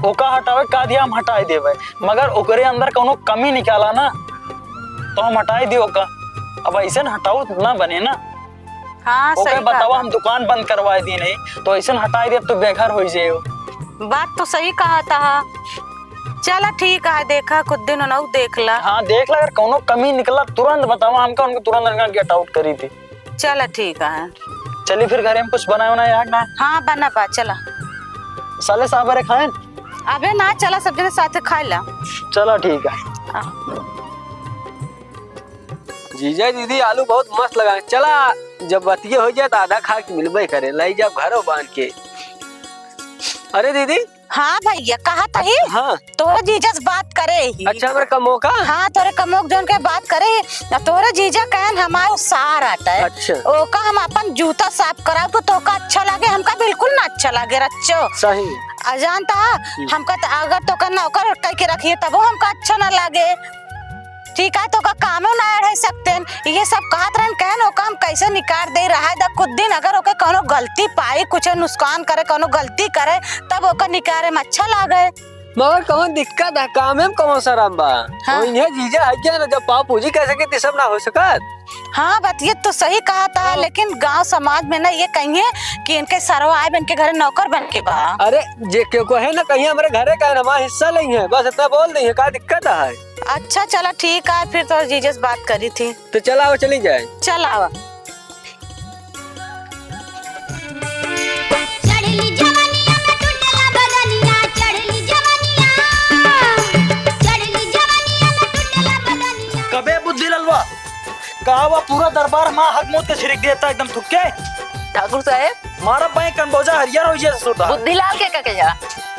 ओका हटावे का दिया हम हटाई देबे, मगर ओकरे अंदर कौनो कमी निकाला ना तो हम हटाई दी ओका। अब ऐसे न हटाऊ ना बने ना। हाँ, ओके सही बतावा, बात। हम दुकान बंद करवाए दी नहीं तो ऐसे न हटाई देब तो बेघर हो जाए। बात तो सही कहा था। चला ठीक है, देखा कुछ दिन उनहु देख ला। हाँ देख ला, अगर कौनो कमी निकला तुरंत बतावा हमका, उनको तुरंत उनका गेट आउट करी थी। चला ठीक है। चली फिर घरे में कुछ बनाए बनाए आग ना। हाँ बना बा, चला। साले साहब अरे खाएं? अबे ना, चला सब जने साथे खाए ला। चला ठीक है। हाँ। जीजा दीदी आलू बहुत मस्त लगा, चला जब बतिये हो जाए तो आधा खा के मिलबे करे, लाई जाब घरो बांध के। अरे दीदी, हाँ भइया, कहत ही। हाँ। तोहरे जीजा से बात करे ही। अच्छा, हमरे कमो का? हाँ, तोहरे कमो के जौन के बात करे ही। आ तोहरे जीजा कहन हमार सार आटे। अच्छा। ओका हम अपन जूता साफ कराउब तो तोहका अच्छा लागे, हमका बिल्कुल ना अच्छा लागे रच्चो। सही। आ जानता, हम्म। हमका त अगर तोहका नौकर कइके रखिए तबो हमका अच्छा ना लागे। ठीक है, तोहका कामो ना अढ़े सकतेन। ये सब कहत रहन, कहन ओका हम कैसे निकार दे रहा है। द कुछ दिन अगर ओके कौनो गलती पाई, कुछ नुकसान करे, कौनो गलती करे, तब ओका निकारे में अच्छा लागे। मगर कौन दिक्कत है, कामे में कौन शरम बा? हाँ। वो इन्हें जीजा है क्या ना, जब पाँव पूजी कह सके, तो सब ना हो सकत। हाँ, बतिया तो सही कहत है, हाँ। लेकिन गांव समाज में ना ये कहिए कि इनके सरवा आए, इनके घरे नौकर बन के बा। अरे, जे केहू कहे ना, कहिए हमरे घरे का है ना, हमारा हिस्सा लेइहैं, बस इतना बोल देइहैं, का दिक्कत है? अच्छा, चला ठीक है, फिर तोर जीजा से बात करी थी। तो चला, वो चली जाए। चल आवा। चढ़ली जवनिया में टूटेला बदनिया, चढ़ली जवनिया, चढ़ली जवनिया में टूटेला बदनिया। कबे बुद्धि ललवा, का वा पूरा दरबार मा हग मूत के छिड़क देता एकदम थुक के? ठाकुर साहेब। मारा बाई कनबोजा हरियर होइ जैसे सोता। बुद्धिलाल के का कहिया?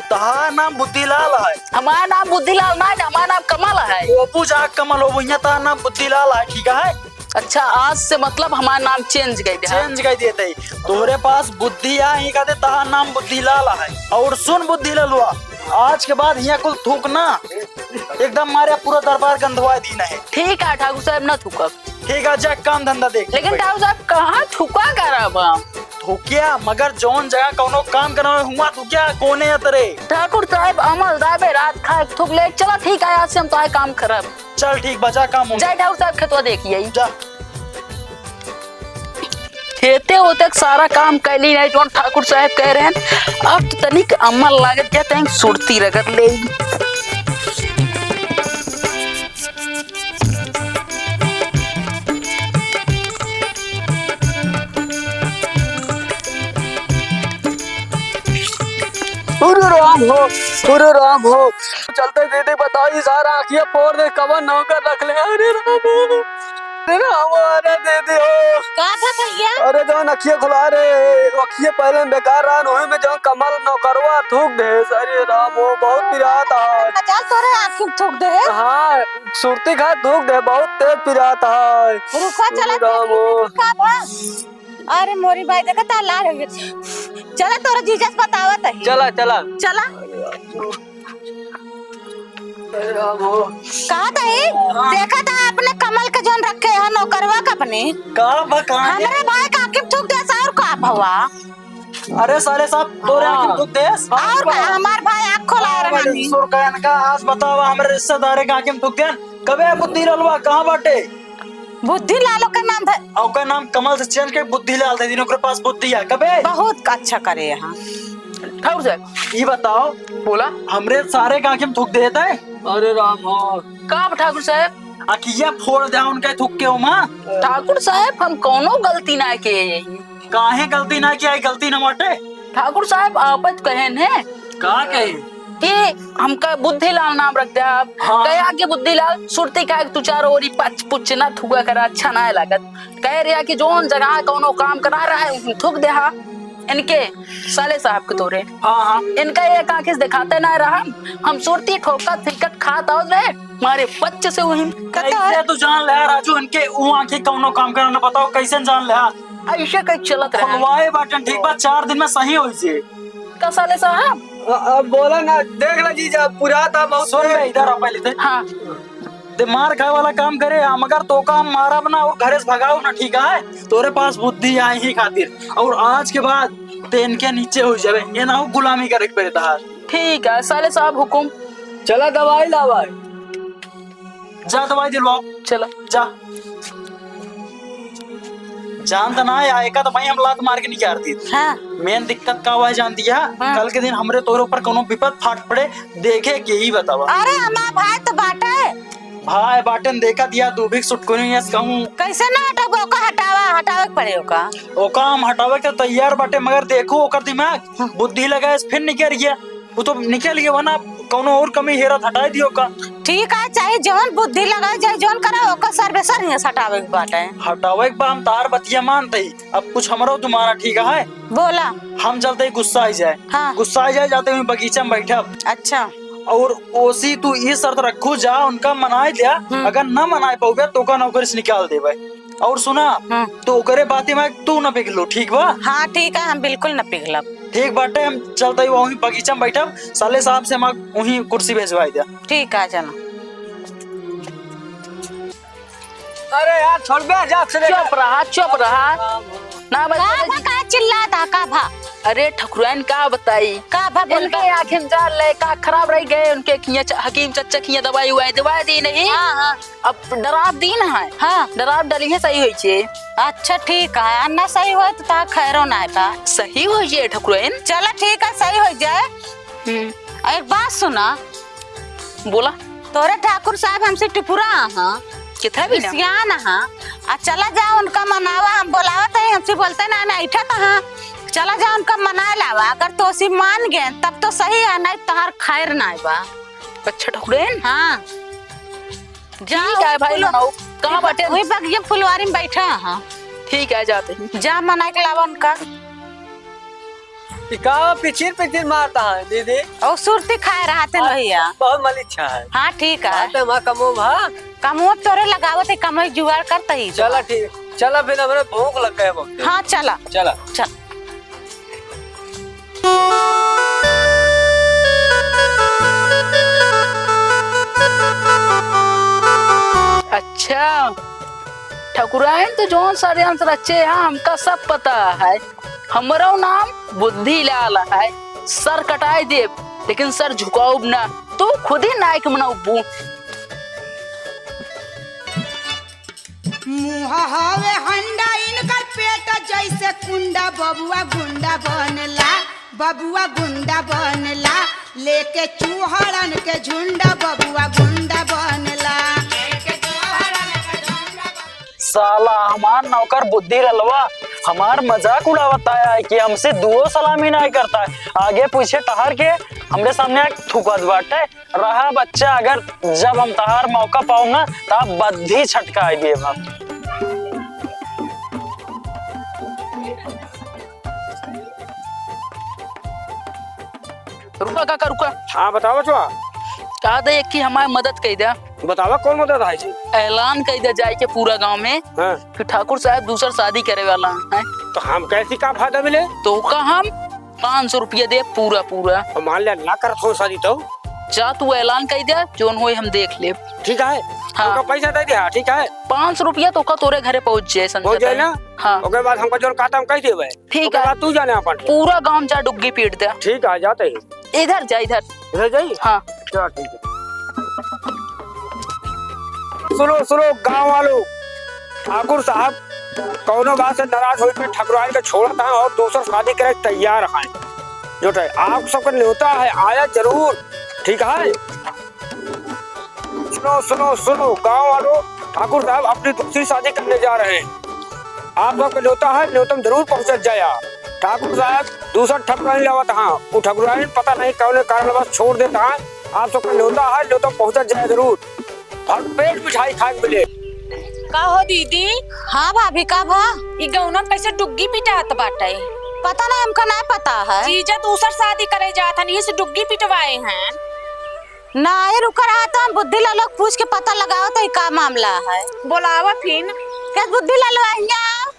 तहार नाम बुद्धिलाल है। हमार नाम बुद्धिलाल ना है, हमार नाम कमल है। वो पूजा कमल हो, वहिया तहार नाम बुद्धिलाल है, ठीक है? अच्छा, आज से मतलब हमार नाम change कर दे, हाँ? Change कर देते ही। तोहरे पास बुद्धि आ ही कहते, तहार नाम बुद्धिलाल है। और सुन बुद्धिलालवा, आज के बाद हियाँ कुल थूक ना, एकदम मारे पूरा दरबार गंधवा दीन है। ठीक है ठाकुर साहेब, ना थूकब। ठीक है, जा काम धंधा देख। लेकिन ठाकुर साहेब, कहाँ थूका करब हम? थूकिया, मगर जौन जगह कौनो काम करना हुआ थूकिया, कोने अतरे। ठाकुर साहेब, अमल दाबे रात खाए थूक ले। चला ठीक है, आज से हम तो आए काम करब। चल ठीक बा, जा काम हो। जय ठाकुर साहब, खेतवा देखिए। जा। खेते ओते के सारा काम कैली नहीं, जौन ठाकुर साहब कह रहे हैं। अब तो तनिक अम्मा लागत जा, तनिक सुरती रगत ले। अरे राम हो, अरे राम हो। चलते दीदी बताओ, ई सारा आँखिया फोड़ दे, कवन नौकर रख ले। अरे राम हो, अरे राम हो, अरे दीदी हो। का था भैया? अरे जौन अँखिया खुला रे, अँखिया पहले में बेकार रहा, ओही में जौन कमल नौकरवा थूक दे। अरे राम हो, बहुत पिरात है। मजाल तोरे आँखी में थूक दे। हाँ, सुरती खा थूक दे, बहुत तेज पिरात है। रुका, चला अरे राम हो। का बा? अरे मोरी बाई, देखा ता लाल हो गया। चला तोरा जीजा से बतावत है। चला, चला। चला। अरे राम हो। कहा तही? देखा था अपने कमल के जौन रखे है नौकरवा का अपने। का बा, कहाँ है? हमरे भाई का आँखी में थूक देस और का भवा? अरे साले साहब, तोरे आँखी में हाँ। थूक देस? और का, हमार भाई आँख खोला हाँ, रहा भाई, नहीं। सुर का इनका आज बतावा, हमरे रिश्तेदारे का आँखी में थूक देन। कबे बुद्धि ललवा, कहाँ बाटे? बुद्धि लाल ओकर नाम था। आ ओकर नाम कमल से change के बुद्धि लाल दे दिन, ओकरे पास बुद्धि है। कबे? बहुत अच्छा करे यहाँ। ठाकुर साहब। ई बताओ। बोला। हमरे सारे का आँखी में थूक देत है। अरे राम हो। का ठाकुर साहब? अँखिया फोड़ दे उनका थूक के ओमा। ठाकुर साहब, हम कौनो गलती ना किए यही। काहे गलती ना किया, गलती ना बाटे। ठाकुर साहब, आपत कहेन है। का कहे? कि हमका बुद्धिलाल नाम रख दे आप। हाँ। कहे आके बुद्धिलाल, सुरती खाए तू चारों ओरी पच पुच ना थुआ करा, अच्छा ना लागत। कह रहा कि जौन जगह कौनो काम करा रहा है, थूक दे हा। इनके साले साहब के तोरे। हाँ, हाँ। इनका एक आँख से दिखाते ना रहा। हम सुरती ठोका थिकट खात आवत रहे, मारे बच्चे से वही। कैसे तू जान ले राजू, इनके वो आँखें कौनो काम करा ना बताओ, कैसे जान ले? ऐसे कहीं चलत रहे। खुलवाए बाटन, ठीक बा, चार दिन में सही होई जे। का साले साहब? अ-, अब बोला ना, देख ला जीजा, पूरा था बहुत सुन बे, इधर आ पहले ते। हाँ। ते मार खाए वाला काम करे, हम अगर तोका हम मारब ना और घरे से भगाओ ना, ठीक है? तोरे पास बुद्धि आई ही खातिर। और आज के बाद ते इनके नीचे हो जावे, ये ना हो गुलामी करे के पड़े तहार। ठीक है, साले साहब हुकुम। चला दवाई लावा। जा दवाई दिलवाओ। चला। जा। जानत ना है, एका तो भाई हम लात मार के निकाल दी। हाँ। Main दिक्कत का हुआ है जानती है? हाँ। कल के दिन हमरे तोरे ऊपर कोनो विपद फाट पड़े, देखे के ही बतावा। अरे हमार भाई तो बाटे। भाई बाटन देखा दिया, तू भी सुटकुनी यस कहूँ। कैसे ना हटाओगे? ओका हटावा, हटावे के पड़े ओका। ओका हम हटावे के तैयार बाटे, मगर देखो ओकर दिमाग, हाँ। बुद्धि लगाए फिर निकल गया। वो तो निकल गया, वरना कौनो और कमी हेरत हटाए दियो का। ठीक है, चाहे जौन बुद्धि लगाए, चाहे जौन करे, ओकर सर्वे सर हियाँ से हटावे के बाटे। हटावे के बा, हम तार बतिया मानते ही। अब कुछ हमरो तू माना, ठीक है? बोला। हम चलते ही गुस्सा आई जाए। हाँ। गुस्सा आई जाए, जाते हुए बगीचा में बैठब। अच्छा। और ओसी तू ई शर्त रखू जा, उनका मनाए दिया, हम्म। अगर ना मनाए पाउबे तो ओका नौकरी से निकाल देबे। और सुना, हम्म। तो ओकरे बाती में तू ना पिघलो, ठीक बा? हाँ, ठीक है, हम बिल्कुल ना पिघलब। ठीक बाटे, हम चलते ही वहीं बगीचा में बैठब, साले साहब से हम वहीं कुर्सी भेजवाई दिया। ठीक है, चलो। अरे यार, छोड़ बे, जा, अक्सरे चुप रहा, चुप रहा। ना बस का बे, भा, का चिल्लात हा, का भा? अरे ठकुराइन, का बताई? का भा, बोल इनके बा। आँखें में जाल है, का खराब रह गए, उनके किया च-, हकीम चच्चा किया दवाई उवाई दवाई दी नहीं। हाँ, हाँ। अब डरात दिन है। हाँ। डरात डली है, सही होई छे। अच्छा, ठीक है, अन्ना सही होई तो ता खैरो ना है बा। सही होई छे ठकुराइन। चला, ठीक है, सही होई जाए। हम्म। एक बात सुना। बोला। तोरे ठाकुर साहब हमसे टिपुरा हाँ। किथा भी ना? सियान हाँ। आ चला जा उनका मनावा, हम बोलावत है, हमसे बोलते ना, ना, इठा तो हाँ। चला जा उनका मना लावा, अगर तोसी मान गए तब तो सही है, नहीं तोहार खैर ना बा। अच्छा ठकुराइन? हाँ। जा ठीक है भाई, फुल-, मनाओ। कहाँ वही बाटे? वही बगिया फुलवारी में बैठा हाँ। ठीक है, जाते हैं। जा मना के लावा उनका। ई का पिचिर पिचिर मारता है, दीदी? ओ, सुरती खाए रहा थे हाँ, भैया। बहुत मलिच्छा है। हाँ, ठीक है। बात है, वहाँ कमो भा। कमो तोरे लगावत है, कमो जुगाड़ करता ही चला, तो। ठीक। चला, फिर हमरे भूख लग गए बहुत। हाँ, चला। चला। चल। अच्छा, ठकुराइन तो जौन षड्यंत्र रचे हैं, हमका सब पता है। हमरो नाम बुद्धिलाल है। सर कटाए देब, लेकिन सर झुकाउब ना। तू खुद ही नायक बनउबू। मुँह हवे हंडा, इनकर पेट जैसे कुंडा। बबुआ गुंडा बनला, बबुआ गुंडा बनला, लेके चूहड़न के झुंडा। बबुआ गुंडा बनला। साला हमार नौकर बुद्धि ललवा हमार मजाक उड़ावत आया है कि हमसे दुओ सलामी नाहीं करता है। आगे पीछे टहर के हमरे सामने आके थूकत बाटे। रहा बच्चा, अगर जब हम तहार मौका पाउब ना, तब बद्धी छटकाई देब हम। रुका काका, रुका। हाँ, बतावा चुआ। कहा दे कि हमार मदद कई दे। बतावा, कौन मदद है जी? ऐलान कई दे जाए के पूरा गाँव में हाँ। कि ठाकुर साहब दूसर शादी करे वाला हैं। तो हम कैसी का फायदा मिले? तो का हम पाँच सौ रुपया दे पूरा, पूरा। और मान लिया ना करत हो शादी तो? जा तू ऐलान कई दे, जौन होई हम देख लेब। ठीक है। हाँ। हमका पैसा दे दे, हाँ, ठीक है। पाँच सौ रुपया तो का तोरे घरे पहुँच जाए, समझा पहुँच जाए था? ना? हाँ। ओकर बाद हमका जौन कहता हम कह देबे। ठीक ओकर है। बाद तू जाने अपन। पूरा गाँव जा डुग्गी पीट दे। ठीक है, जाते ही। इधर जा, इधर। इधर जाई? हाँ। चलो, ठीक है। सुनो, सुनो, गाँव वालों, ठाकुर साहब कौनो बात से नाराज होई के ठकुराइन के छोड़त हैं और दूसर शादी करे के तैयार हैं। जो है, आप सबके न्योता है, आया जरूर, ठीक है? सुनो, सुनो, सुनो, गाँव वालों, ठाकुर साहब अपनी दूसरी शादी करने जा रहे हैं। आप सबके न्योता है, न्योता में जरूर पहुँचत जाया। ठाकुर साहब दूसर ठकुराइन लावत हाँ, वो ठकुराइन पता नहीं कौने कारणवश छोड़ देत हाँ। आप सबके न्योता है, न्योता पहुँचत जाया जरूर। भरपेट मिठाई खाए के मिले। का हो दीदी? हाँ भाभी, का भा? ई गौना में कैसे डुग्गी पिटात बाटे? पता नहीं, हमका नहीं पता है। जीजा दूसर शादी करे जात हन, यही से डुग्गी पिटवाए हैं। ना, ये रुका रहा तो हम बुद्धि लाल लोग पूछ के पता लगाओ तो ई का मामला है। बोलावा फिन। क्या बुद्धि लाल हियाँ?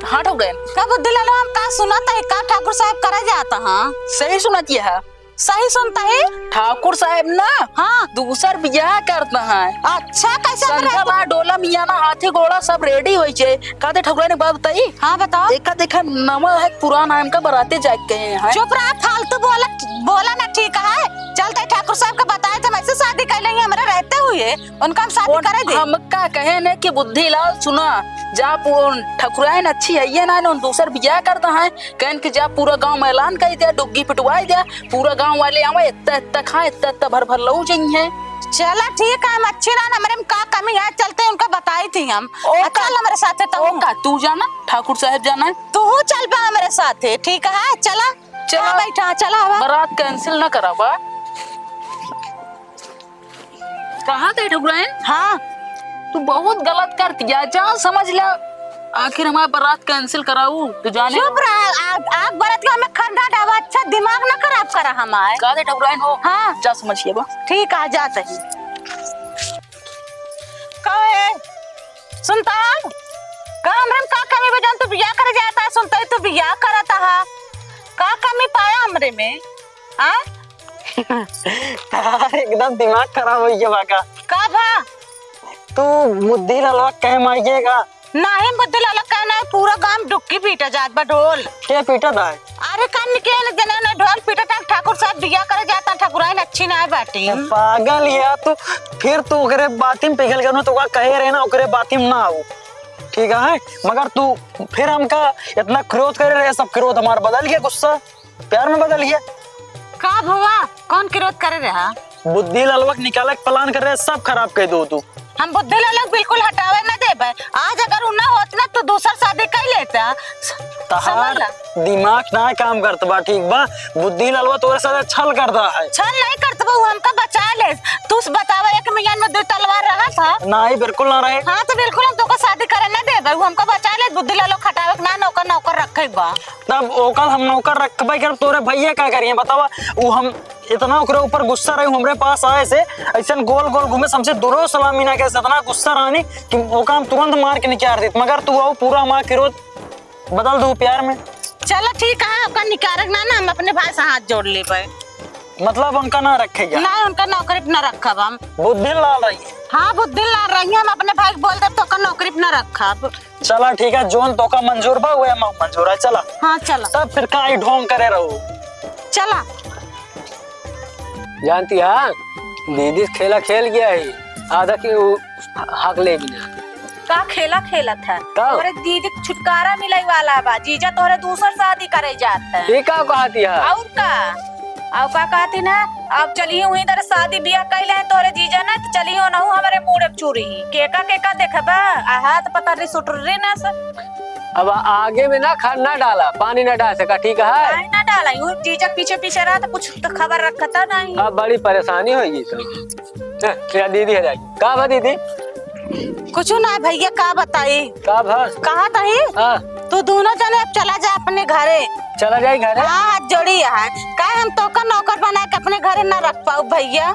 हाँ, ठकुराइन। का बुद्धि लाल, हम का सुनत है, का ठाकुर साहब करे जात हाँ? सही सुनत है। सही सुनता है? ठाकुर साहब ना, हाँ। दूसर बियाह करता है। अच्छा, कैसे संझा करता है? बा डोला मियाँ ना, हाथी घोड़ा सब ready होई छे। कहते ठकुराइन एक बात बताई? हाँ, बताओ। देखा, देखा, नवा है, पुराना है, हमका बराते जाए के कहे हैं। चुप रहा, फालतू बोला, बोला ना, ठीक है? चलते ठाकुर साहब के बताए थे, वैसे शादी कर लेंगे, हमारे रहते हुए उनका हम शादी करे दे। हमका कहे ने कि बुद्धि लाल सुना, जा पु-, ठकुराइन अच्छी है ये ना, उन दूसर बियाह करता है, कहन कि जा पूरा गांव में ऐलान कर दे, डुग्गी पिटवाई दे, पूरा गांव वाले आवे, इतना, इतना खाए, इतना, इतना भर भर लऊ जइहैं। चला ठीक है, हम अच्छी ना, हमरे में का कमी है, चलते उनका बताई थी हम। ओ आ, का, चल हमरे साथे तो ओ हूँ। का, तू जाना, ठाकुर साहब जाना है। तू चल बा हमरे साथे, ठीक है, चला। चला। हाँ, बैठा, चला आवा। बारात cancel ना करावा। कहा थे ठकुराइन? हाँ। तू बहुत गलत कर दिया, जा समझ ले। आखिर हमार बारात cancel कराऊ, तू जाने। चुप रहा, आग, आग बरत के हमें खंडा डावा, अच्छा दिमाग ना खराब करा हमार। कहा थे ठकुराइन हो? हाँ। जा समझिए बा। ठीक आ, जा सही। का है? सुनता है? का हमरे में का कमी बा जौन तू बियाह करे जाता है? सुनता है तू बियाह करता है? का कमी पाया हमरे में? आ? तार एकदम दिमाग खराब होइ गया बा का। का भा? तू बुद्धि ललवा कहे माइये का? नाही बुद्धि ललवा कहे ना, पूरा गांव डुक्की पीटा जात बा ढोल। के पीटत है? अरे कान निकल जने ना ढोल पीटत है, ठाकुर साहब बियाह करे जाता, ठकुराइन अच्छी ना बाटी। ए, पागल या तू, फिर तू ओकरे बाती में पिघल गया ना, तो का कहे रहे ना ओकरे बाती में ना आओ, ठीक है? मगर तू फिर हमका इतना क्रोध करे रहे, सब क्रोध हमार बदल गया गुस्सा। प्यार में बदल गया। का भवा? कौन क्रोध करे रहा? बुद्धि ललवा के निकाले के plan करे रहे, सब खराब कर दो तू। हम बुद्धि ललवा के बिल्कुल हटावे ना देबे। आज अगर उ ना होत ना तो दूसर शादी कर लेता। तहार समझ ला। दिमाग ना काम करत बा, ठीक बा? बुद्धि ललवा तोरे साथ छल करता है। छल नहीं करत बा, उ हमका बचा ले। तू बतावा, एक मियान में दो तलवार रहा था? नहीं, बिल्कुल ना रहे। हाँ, तो बिल्कुल हम तोका शादी करे ना देबे। उ हमका बचा ले, बुद्धि ललवा हटावे के ना, नौकर नौकर रखे बा। तब ओकर हम नौकर रखबे करब, तोरे भैया का करिए बतावा? उ हम इतना ओकरे ऊपर गुस्सा रही, हमरे पास आए से ऐसन गोल गोल घूमे, हमसे दुरो सलामी ना करे, इतना गुस्सा रहनी कि ओका हम तुरंत मार के निकाल देत, मगर तू आओ पूरा हमार क्रोध बदल दू प्यार में। चला ठीक है, ओका निकारक ना, ना हम अपने भाई से हाथ जोड़ लेबे। मतलब उनका ना रखे जा? ना, उनका नौकरी पे ना रखब हम। बुद्धि लाल रही। हाँ, बुद्धि लाल रही, हम अपने भाई के बोल देब तो ओका नौकरी पे ना रखब। चला ठीक है, जोन तोका मंजूर बा, वह हम मंजूर है, चला। हाँ, चला। तब फिर काई ढोंग करे रहू। चला। जानती है, दीदी खेला खेल गया है, आधा के उ-, हक ले भी नहीं। का खेला खेलत है? का? तोरे दीदी के छुटकारा मिले वाला बा, जीजा तोहरे दूसर शादी करे जात है। ये का कहती है? और का? अब का कहती ना, अब चलिए वहीं तरह शादी बियाह कैले हैं तोरे जीजा ना, तो चलिए ओनहु हमारे मूड़े चूरी। केका केका देखबा, आ हाथ पतरी सुटरी ना से। अब आगे में ना खाद ना डाला, पानी ना डाल सका, ठीक है? पानी ना डाला, यूं जीजा पीछे पीछे रहा तो कुछ तो खबर रखता नहीं। अब बड़ी परेशानी होगी तो। ए, या दीदी है जाएगी। का बा दीदी? कुछ ना भैया, का बताई? का भा? कहा तही? हाँ। तू दोनों जने अब चला जा अपने घरे। चला जाई घरे? हाँ, हाथ जोड़ी है। काहे हम तोका नौकर बना के अपने घरे ना रख पाऊ भैया?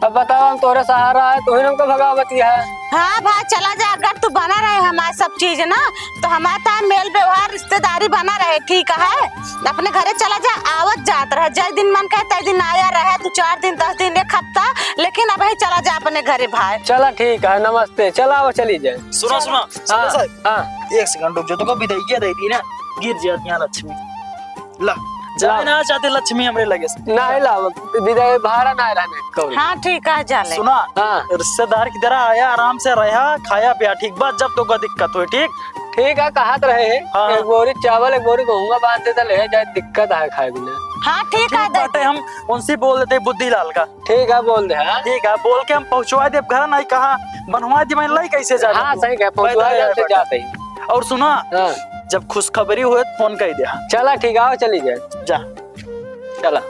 अब बताओ, हम तोरे सहारा है, तू ही हमको भगावती है। हाँ भाई, चला जा, अगर तू बना रहे हमारे सब चीज ना, तो हमारे तार मेल व्यवहार, रिश्तेदारी बना रहे, ठीक है? अपने घरे चला जा, आवत जात रहे, जय दिन मन कहे, तय दिन आया रहे, दो चार दिन, दस दिन, एक हफ्ता, लेकिन अब ही चला जा अपने घरे भाई। चला ठीक है, नमस्ते, चला आओ, चली जाए। सुना, सुना, हाँ, साहब, हाँ। एक सेकंड रुक जा, तुमको विदाई दे दी ना, गिर जाती यहाँ लक्ष्मी। ला, जाए ला। ना चाहते लक्ष्मी हमरे लगे से। ना ला, विदाई भाड़ा ना रहने कौन। हाँ, ठीक है, जा ले। सुना, हाँ। रिश्तेदार की तरह आया, आराम से रहा, खाया पिया, ठीक बा, जब तोका दिक्कत हो, ठीक? ठीक है, कहत रहे हैं, हाँ। एक बोरी चावल, एक बोरी गेहूं बांध दे, तो ले जाए, दिक्कत है खाए बिना। हाँ, ठीक है, ठीक दे बाटे, दे। हम उनसे बोल देते बुद्धि लाल का। ठीक है, बोल दे, हाँ। ठीक है, बोल के हम पहुंचवा देब घर, नहीं कहाँ बनवा दे, मैं लाई कैसे जा हाँ, सही कहे, पहुंचवा पैदल दे, जाए तो बेटा। जाते ही। और सुना, हाँ। जब खुशखबरी होए तो फोन कर दे। चला, ठीक है, आओ, चली जाए। जा। चला।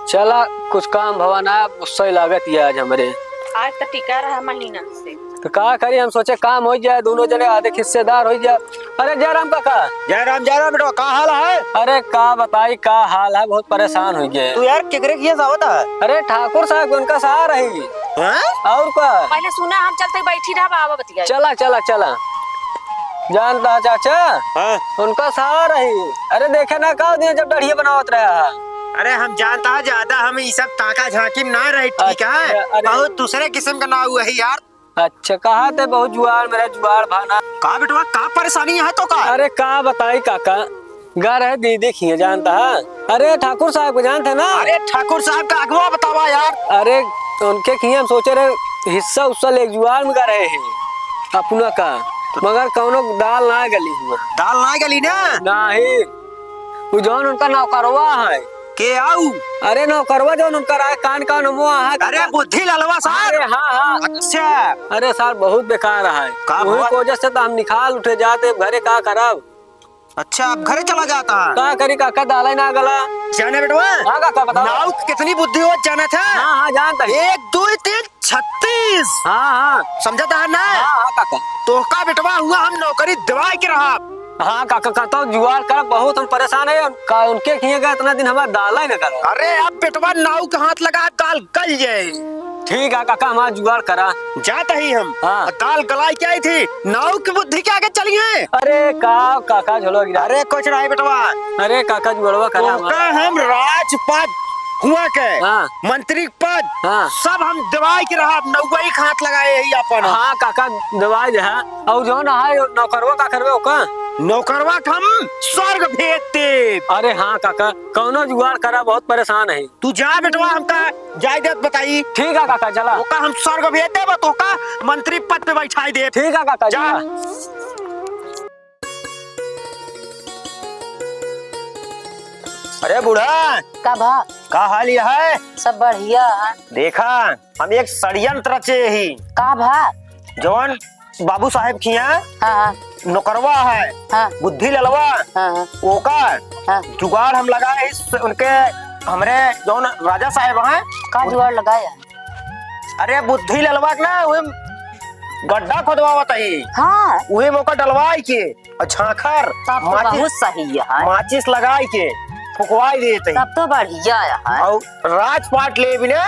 चला, कुछ काम भवा ना, गुस्सा ही लागत ही आज हमरे। आज तो टिका रहा महीना से। तो का करी, हम सोचे काम होइ जाए, दोनों जने आधे हिस्सेदार होइ जाए। अरे जयराम काका। जयराम, जयराम बेटवा, का हाल है? अरे का बताई, का हाल है, बहुत परेशान होइ गए। तू यार केकरे किया सावत है? अरे ठाकुर साहब, उनका सहारा ही। हाँ? और का? पहले सुना, हम चलते बैठी रहा, बाबा बतिया। चला, चला, चला। जानता चाचा? हाँ। उनका सहारा ही। अरे देखे ना, का दिया जब दढ़िया बनावत रहा है। अरे हम जानता है ज्यादा, हम ई सब ताका झांकी में ना रही, ठीक है? अच्छा, अरे। बहुत दूसरे किस्म का ना हुआ है यार। अच्छा, कहा थे बहुत जुआड़, मेरा जुआड़ भाना। का बेटवा, का परेशानी है तो का? अरे का बताई काका, घर है दीदी खिए जानता है। अरे ठाकुर साहब को जानते ना? अरे ठाकुर साहब का अगवा बतावा यार। अरे उनके खिए हम सोचे रहे हिस्सा उस्सा ले जुआड़ में घर है अपना का, मगर कौनो दाल ना गली हुआ। दाल ना गली ना? नहीं, वो जौन उनका नौकरवा है, के आऊ? अरे नौकरवा जौन उनकर आए, कान कान हमो आहा। अरे बुद्धि ललवा सार। अरे हाँ, हाँ। अच्छा। अरे सार बहुत बेकार है। का वही भवा? वजह से तो हम निकाल उठे जाते, अब घरे का करब? अच्छा, अब घरे चला जाता है। का करी काका, दाल ही ना गला। जाने बेटवा? हाँ काका, बताओ। नाऊ की कितनी बुद्धि हो जाना था? हाँ, हाँ, जानता है। एक, दो, तीन, छत्तीस। हाँ, हाँ। समझता है ना? हाँ, हाँ, काका। तोहका बेटवा हुआ हम नौकरी दिवाए के रहा। हाँ, काका, कहता हूँ, जुगाड़ कर, बहुत हम परेशान है। का उनके किए गए इतना दिन हमारा दाल ही ना गला। अरे, अब बेटवा नाऊ के हाथ लगा, दाल गल जाए। ठीक है, काका, हमारा जुगाड़ करा। जात ही हम। हाँ। दाल गलाई के आई थी, नाऊ की बुद्धि के आगे चली है। अरे, का, काका, झोलवा गिरा। अरे, कुछ नहीं बेटवा। अरे, काका, जुगाड़वा करा तोहका हमारा। हम राजपद हुआ के। हाँ। मंत्री पद हाँ। सब हम दबाई के रहब, नौकरी के हाथ लगाए ही अपन। हाँ काका, दबाई दे, हाँ। और जौन है नौकरवा का करबे ओका? नौकरवा के हम स्वर्ग भेज देब। अरे हाँ काका, कौनो जुगाड़ करा, बहुत परेशान है। तू जा बेटवा, हमका जाए देत बताई। ठीक है काका, चला। ओका हम स्वर्ग भेज देब, तोहका मंत्री पद पे बैठाई देब। ठीक है काका, जा। चला। अरे बूढ़ा, का भा? का हाल यह है? सब बढ़िया है। देखा, हम एक षड्यंत्र रचे ही। का भा? जौन बाबू साहेब खिया हाँ, हाँ। नौकरवा है, हाँ। बुद्धि ललवा, हाँ, हाँ। ओका हाँ। जुगाड़ हम लगाए ही, उनके, हमरे जौन राजा साहेब हैं। का जुगाड़ लगाया? अरे बुद्धि ललवा के ना, वही गड्ढा खोदवावत ही। हाँ। वही में ओका डलवाई के, और झांखर, तब तो माचिस, बहुत सही है। माचिस लगाई के फुकवाई देत ही। तब तो बढ़िया है। और राजपाट ले बिना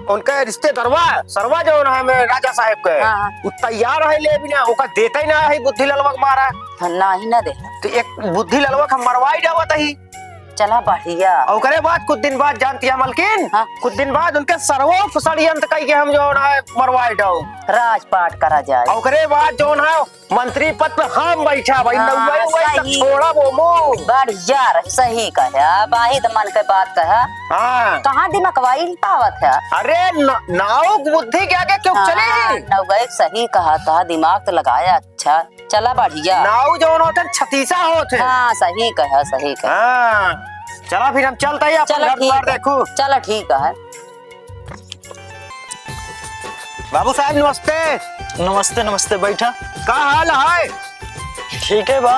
उनका रिश्तेदारवा, सरवा जौन है में राजा साहेब के, हाँ, हाँ। उ तैयार है ले बिना, ओका देते ही ना है बुद्धि ललवा के मारा। हाँ, ना ही ना दे। तो एक बुद्धि ललवा के मरवाई जावत ही। चला बढ़िया। ओकरे बाद कुछ दिन बाद जानती है मलकिन, हाँ। कुछ दिन बाद उनके सरवो षड्यंत्र कई के हम जौन है मरवाई जाओ। राजपाट करा जाए। ओकरे बाद जौन है मंत्री पद पे हम बैठा भाई, हाँ, नौवाई वही तक सही। छोड़ा वो मुंह। बढ़िया रही, सही कहे, बाही तो मन के बात कहे। हाँ। कहाँ दिमकवाई पावत है? अरे न-, नाव बुद्धि के आगे क्यों हाँ, चलेगी? नौवाई सही कहा था, दिमाग तो लगाया अच्छा। चला बढ़िया। नाऊ जौन होत है, छतीसा होत है। हाँ, सही कहा, सही कहा। हाँ, चला फिर हम चलते ही अपन चला घर ठीक द्वार है। देखू। चला ठीक है। बाबू साहब नमस्ते। नमस्ते, नमस्ते, बैठा। का हाल है? ठीक है बा।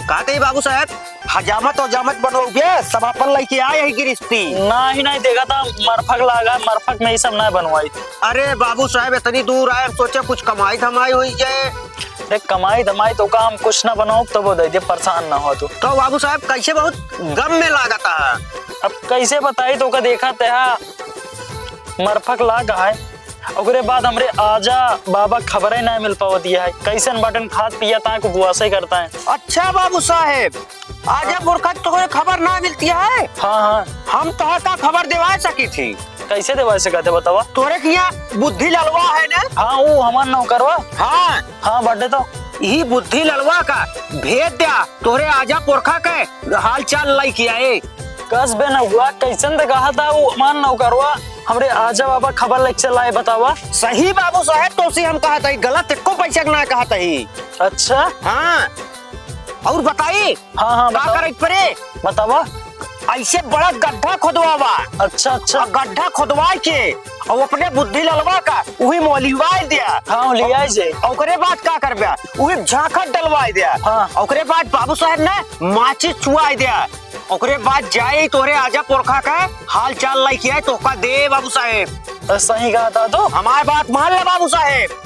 का कही बाबू साहब, हजामत हजामत बनोगे, सब अपन लेके आए ही गिरस्ती। नाही, नाही, देखा था मरफक लागा, मरफक में ही सब ना बनवाई। अरे बाबू साहब, इतनी दूर आए, सोचे कुछ कमाई धमाई हुई जाए। देख, कमाई धमाई तो का हम कुछ ना बनाओ, तब वो दे दे, परेशान ना हो तू। तो बाबू साहब, कैसे बहुत गम में लागत है? अब कैसे बताई तो का, देखा ते हा, मरफक लाग है, ओकरे बाद हमरे आजा बाबा खबरे ना मिल पावत है, कैसन बाटन खात पियत है, उपवासे करता है। अच्छा बाबू साहेब, आजा पुरखा तोहरे खबर ना मिलती है? हाँ, हाँ। हम तोहका खबर देवा सकी थी। कैसे देवा सकत है बतावा? तोहरे किया बुद्धि ललवा है ना? हाँ, वो हमार नौकरवा। हाँ। हाँ, बाटे तो। यही बुद्धि ललवा का भेज द्या, तोहरे आजा पुरखा के हाल चाल लाई किया ए। कस बे नौकरवा, कैसन त कहा था वो हमार नौकरवा, हमरे आजा बाबा खबर लेके चला आए बतावा। सही बाबू साहेब, तोसी हम कहा था, गलत एको पैसा के ना कहा था ही। अच्छा। हाँ। और बताई? हाँ, हाँ, का बताओ। करे परे? बतावा। ऐसे बड़ा गड्ढा खोदवावा। अच्छा, अच्छा। और गड्ढा खोदवाए के और अपने बुद्धि ललवा का वही मोलिवाए दिया। हाँ, लियाए जे। ओकरे बाद का करबे? वही झांखट डलवाए दिया। हाँ। ओकरे बाद बाबू साहेब ने माचिस छुआए दिया। ओकरे बाद जाए तोरे आजा पुरखा का हाल चाल लाई किया, तोहका दे बाबू साहेब। सही कहा था तो। हमार बात मान ले बाबू साहेब।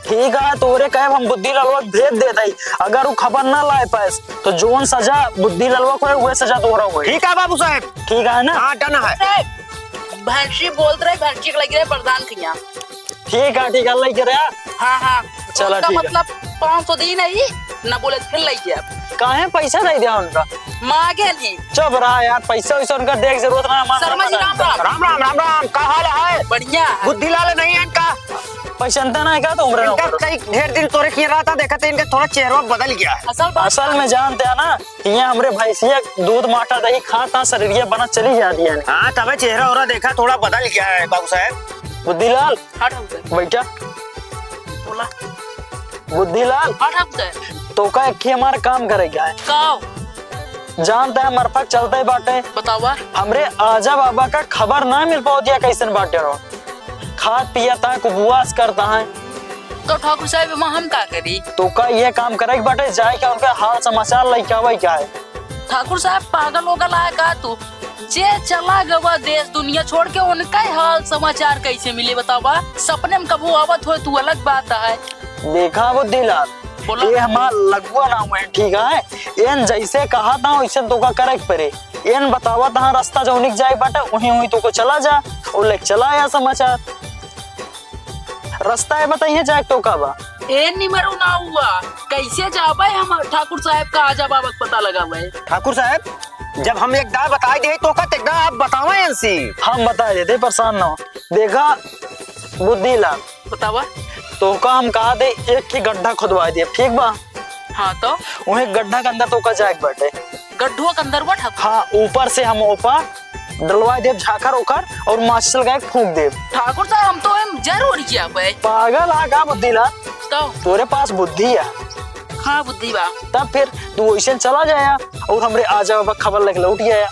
ठीक है, तोरे कहे हम बुद्धि ललवा भेज देत हई, अगर उ खबर ना लाए पाएस, तो जोन सजा बुद्धि ललवा को है, वह सजा तोहरा होए। ठीक है बाबू साहेब। ठीक है ना? हाँ, डन है। साहेब, भैंसी बोलत रहे, भैंसी के लगी रहे प्रधान किया। ठीक है, ठीक है, लई के रहा। हाँ, हाँ। चला, उनका ठीक है। मतलब पाँच सौ दिन है ही, ना बोले फिर लई के अब। काहे पैसा नहीं दिया उनका? मांगे नहीं। चुप रहा यार, पैसा वैसा उनका देख जरूरत ना, मांग शर्मा जी, रहा। राम, राम। राम, राम, राम, राम, का हाल है? बढ़िया है। बुद्धि लाल नहीं है इनका? पैसा अंता ना है का तो उम्र इनका ना कई ढेर दिन तोरे किए रहा था, देखा था इनका थोड़ा चेहरा बदल गया है। असल बात असल में जानते हैं ना, कि ये हमरे भैंसिया दूध माठा दही खा खा शरीरिया बना चली जाती है। हाँ, तबे चेहरा ओरा देखा थोड़ा बदल गया है बाबू साहेब। बुद्धिलाल, हट हमसे। बैठा। बोला। बुद्धिलाल, हट हमसे। तोका एक ही हमारा काम करे क्या है? काव? जानत है, मरफक चलते बाटे। बतावा। हमरे आजा बाबा का खबर ना मिल पावत या, कैसन बाटे रहो, खात पियत है, उपवास करत है। तो ठाकुर साहब, एमा हम का करी? तोका ये काम करे के बाटे, जाए के उनका हाल समाचार लेके आवे का है। ठाकुर साहब, पागल ओगल आए का तू? जे चला गवा देश दुनिया छोड़ के, उनका ही हाल समाचार कैसे मिले बतावा? सपने में कबो आवत होए तू, अलग बात है। देखा बुद्धिलाल, बोला। ये हमार लगुआ नाम है, ठीक है? एन जैसे कहा था वैसे तोका करे के पड़े। एन बतावा तहाँ रास्ता जौनिक जाए बाटे, वहीं वहीं तोको चला जा, और लेके चला आया समाचार। रास्ता है बताइए जाए तोका बा। ए निमरू ना हुआ, कैसे जाबे हम ठाकुर साहब का आजा बाबा का पता लगावे? ठाकुर साहब, जब हम एक दाव बताई दे तोका, तो एक दाव आप बतावा एनसी। हम बताई देते, परेशान ना हो। देखा बुद्धिलाल, बतावा। तोका हम कहा दे एक ही गड्ढा खुदवाई दे, ठीक बा? हाँ तो? वही गड्ढा के अंदर तोका जाए के बाटे। गड्ढुआ के अंदर बा ठाकुर? हाँ, ऊपर से हम ओपा डलवाई देब झाखर ओकर और माचिस लगा के फूंक देब। ठाकुर साहब, हम तो एम जरूर जाबे। पागल आ का बुद्धिलाल? तो? तोरे पास बुद्धि है। हाँ, बुद्धि बा। तब फिर तू वैसे चला जाया और हमरे आजा बाबा खबर लेके लौट आया।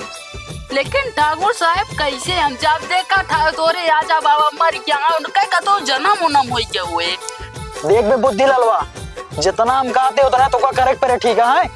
लेकिन ठाकुर साहब, कैसे हम जाब? देखा था तोरे आजा बाबा मर गया, उनके का तो जन्म उनम होई के हुए। देख बे बुद्धिलालवा, जितना हम कहते उतना तोका करे के पड़े, ठीक है?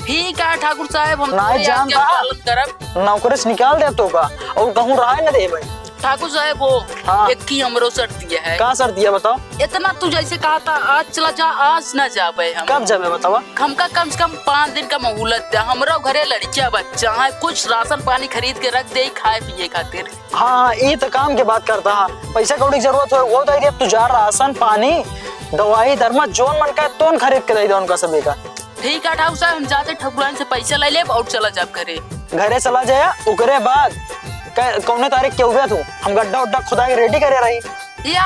ठीक है ठाकुर साहब, हम नाई तोरे आज्ञा जानता। पालन करब। नौकरी से निकाल दे तोका और कहूँ रहा न देबे। ठाकुर साहब हो, हाँ। एक ही हमरो शर्त ये है। का शर्त ये बताओ? इतना तू जैसे कहा था, आज चला जा, आज ना जाबे हम। कब जाबे बतावा? हमका कम से कम पाँच दिन का मोहलत दे। हमरो घरे लड़किया बच्चा है, कुछ राशन पानी खरीद के रख दे खाए पिए खातिर। हाँ, हाँ, ई त काम के बात करता है। पैसा कौड़ी की जरूरत हो, वो तो दे, तू जा राशन पानी, दवाई दरमा, जोन मन का तोन खरीद के दे दे उनका सभी का। ठीक है ठाकुर साहब, हम जाते ठकुराइन से पैसा ले लेब और चला जाब घरे। घरे चला जाया, ओकरे बाद क-, कौने तारीख के हुए तू, हम गड्ढा उड्ढा खुदा के रेडी करे रही। या,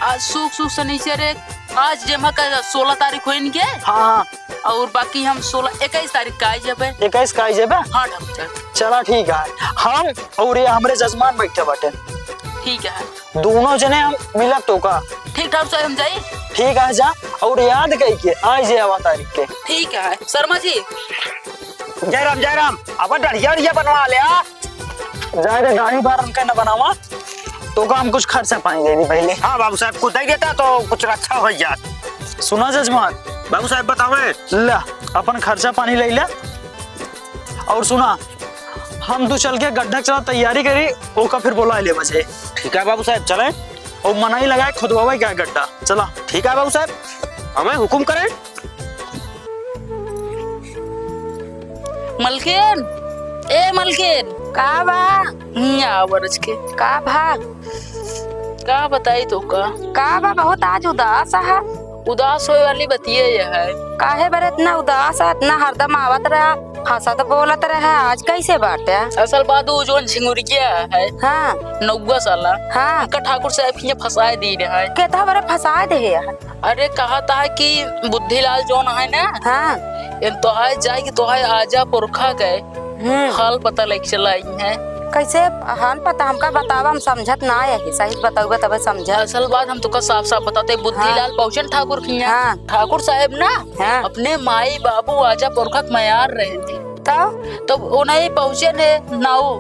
आज सुक सुक शनिचर है, आज जेमा का सोलह तारीख हो इनके। हाँ, हाँ। और बाकी हम सोलह, इक्कीस तारीख का आई जाबे। इक्कीस का आई जाबे? हाँ ठाकुर साहब। चला ठीक है, हम और ये हमरे जजमान बैठे बाटे। ठीक है। दोनों जने हम मिलब तोका। ठीक ठाकुर साहब, हम जाई। ठीक है, जा और याद कई के आई जे आवा तारीख के। ठीक है शर्मा जी। जय राम, जय राम। अब डढ़िया उढ़िया बनवा ले आ। जाए रे, गाड़ी बार हमके न बनावा, तोका हम कुछ खर्चा पानी दे दी पहले। हाँ बाबू साहब, कुछ दे देता तो कुछ रक्षा हो जात। सुना जजमान। बाबू साहब बतावे। ला, अपन खर्चा पानी ले ले। और सुना, हम तू चल के गड्ढा चला तैयारी करी, ओका फिर बोला ले बजे। ठीक है बाबू साहब, चले। और मनई लगाए खुदवावे क्या गड्ढा, चला। ठीक है बाबू साहब, हमें हुकुम करें। मलकिन, ए मलकिन। का बा? हियाँ आवा रच के। का भा? का बताई तोका? का बा, बहुत आज उदास है। उदास होए वाली बतिये ये है। काहे बरे इतना उदास है, इतना हरदम आवत रहा, हंसत बोलत रहा, आज कैसे बाटे? असल बात उ जोन झिंगुरिया है, हाँ। नौवा साला, हाँ। उनका ठाकुर साहब के फंसाए दी रहा है। केथा बरे फंसाए दे है? अरे, कहा था कि बुद्धिलाल जोन है ना, हाँ। इन तोहाय जाए कि तोहाय आजा पुरखा के हम्म। हाल पता लेके चला आई है। कैसे हाल पता हमका बतावा, हम समझत ना है, सही बताऊबा तबे समझा। असल बात हम तोका साफ साफ बताते, बुद्धिलाल हाँ। पहुँचन ठाकुर खिया। हाँ। ठाकुर साहब ना हाँ। अपने माई बाबू आजा पुरखा के मयार रहे थे। तब? तब उन्हें पहुँचे ने नाऊ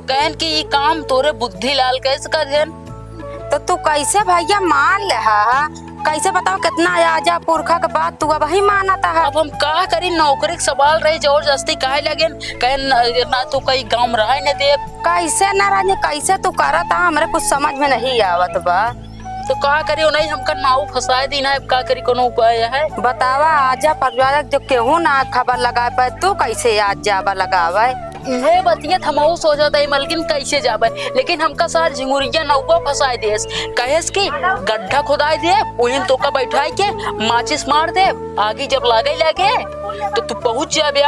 कहन कि ई काम तोरे बुद्धिलाल कैसे कर देन? तो तू कैसे भैया मान ले हा? कैसे बताओ, कितना आजा पुरखा के बात तू अबही मानता है। अब हम का करी, नौकरी के सवाल रही, जबरदस्ती काहे लगे? कहे न, ना तू कहीं गाँव में रहे न देब। कैसे ना रहे, कैसे तू करत है, हमरे कुछ समझ में नहीं आवत बा। तो का करी, उन्हें हमका नाऊ फंसाए दी ना, अब का करी, कोनो उपाय है? बतावा, आजा परिवार जो केहू ना खबर लगा पाए, तू कैसे आज जाबा लगावे? इहे बतिया त हमहू सोचत हई मलकिन, कैसे जाबे, लेकिन हमका सार झिंगुरिया नौवा फंसाए देस। कहेस कि गड्ढा खुदाए दे, उहिन तोका बैठाए के माचिस मार दे, आगी जब लागे लागे तो तू पहुँच जाबे।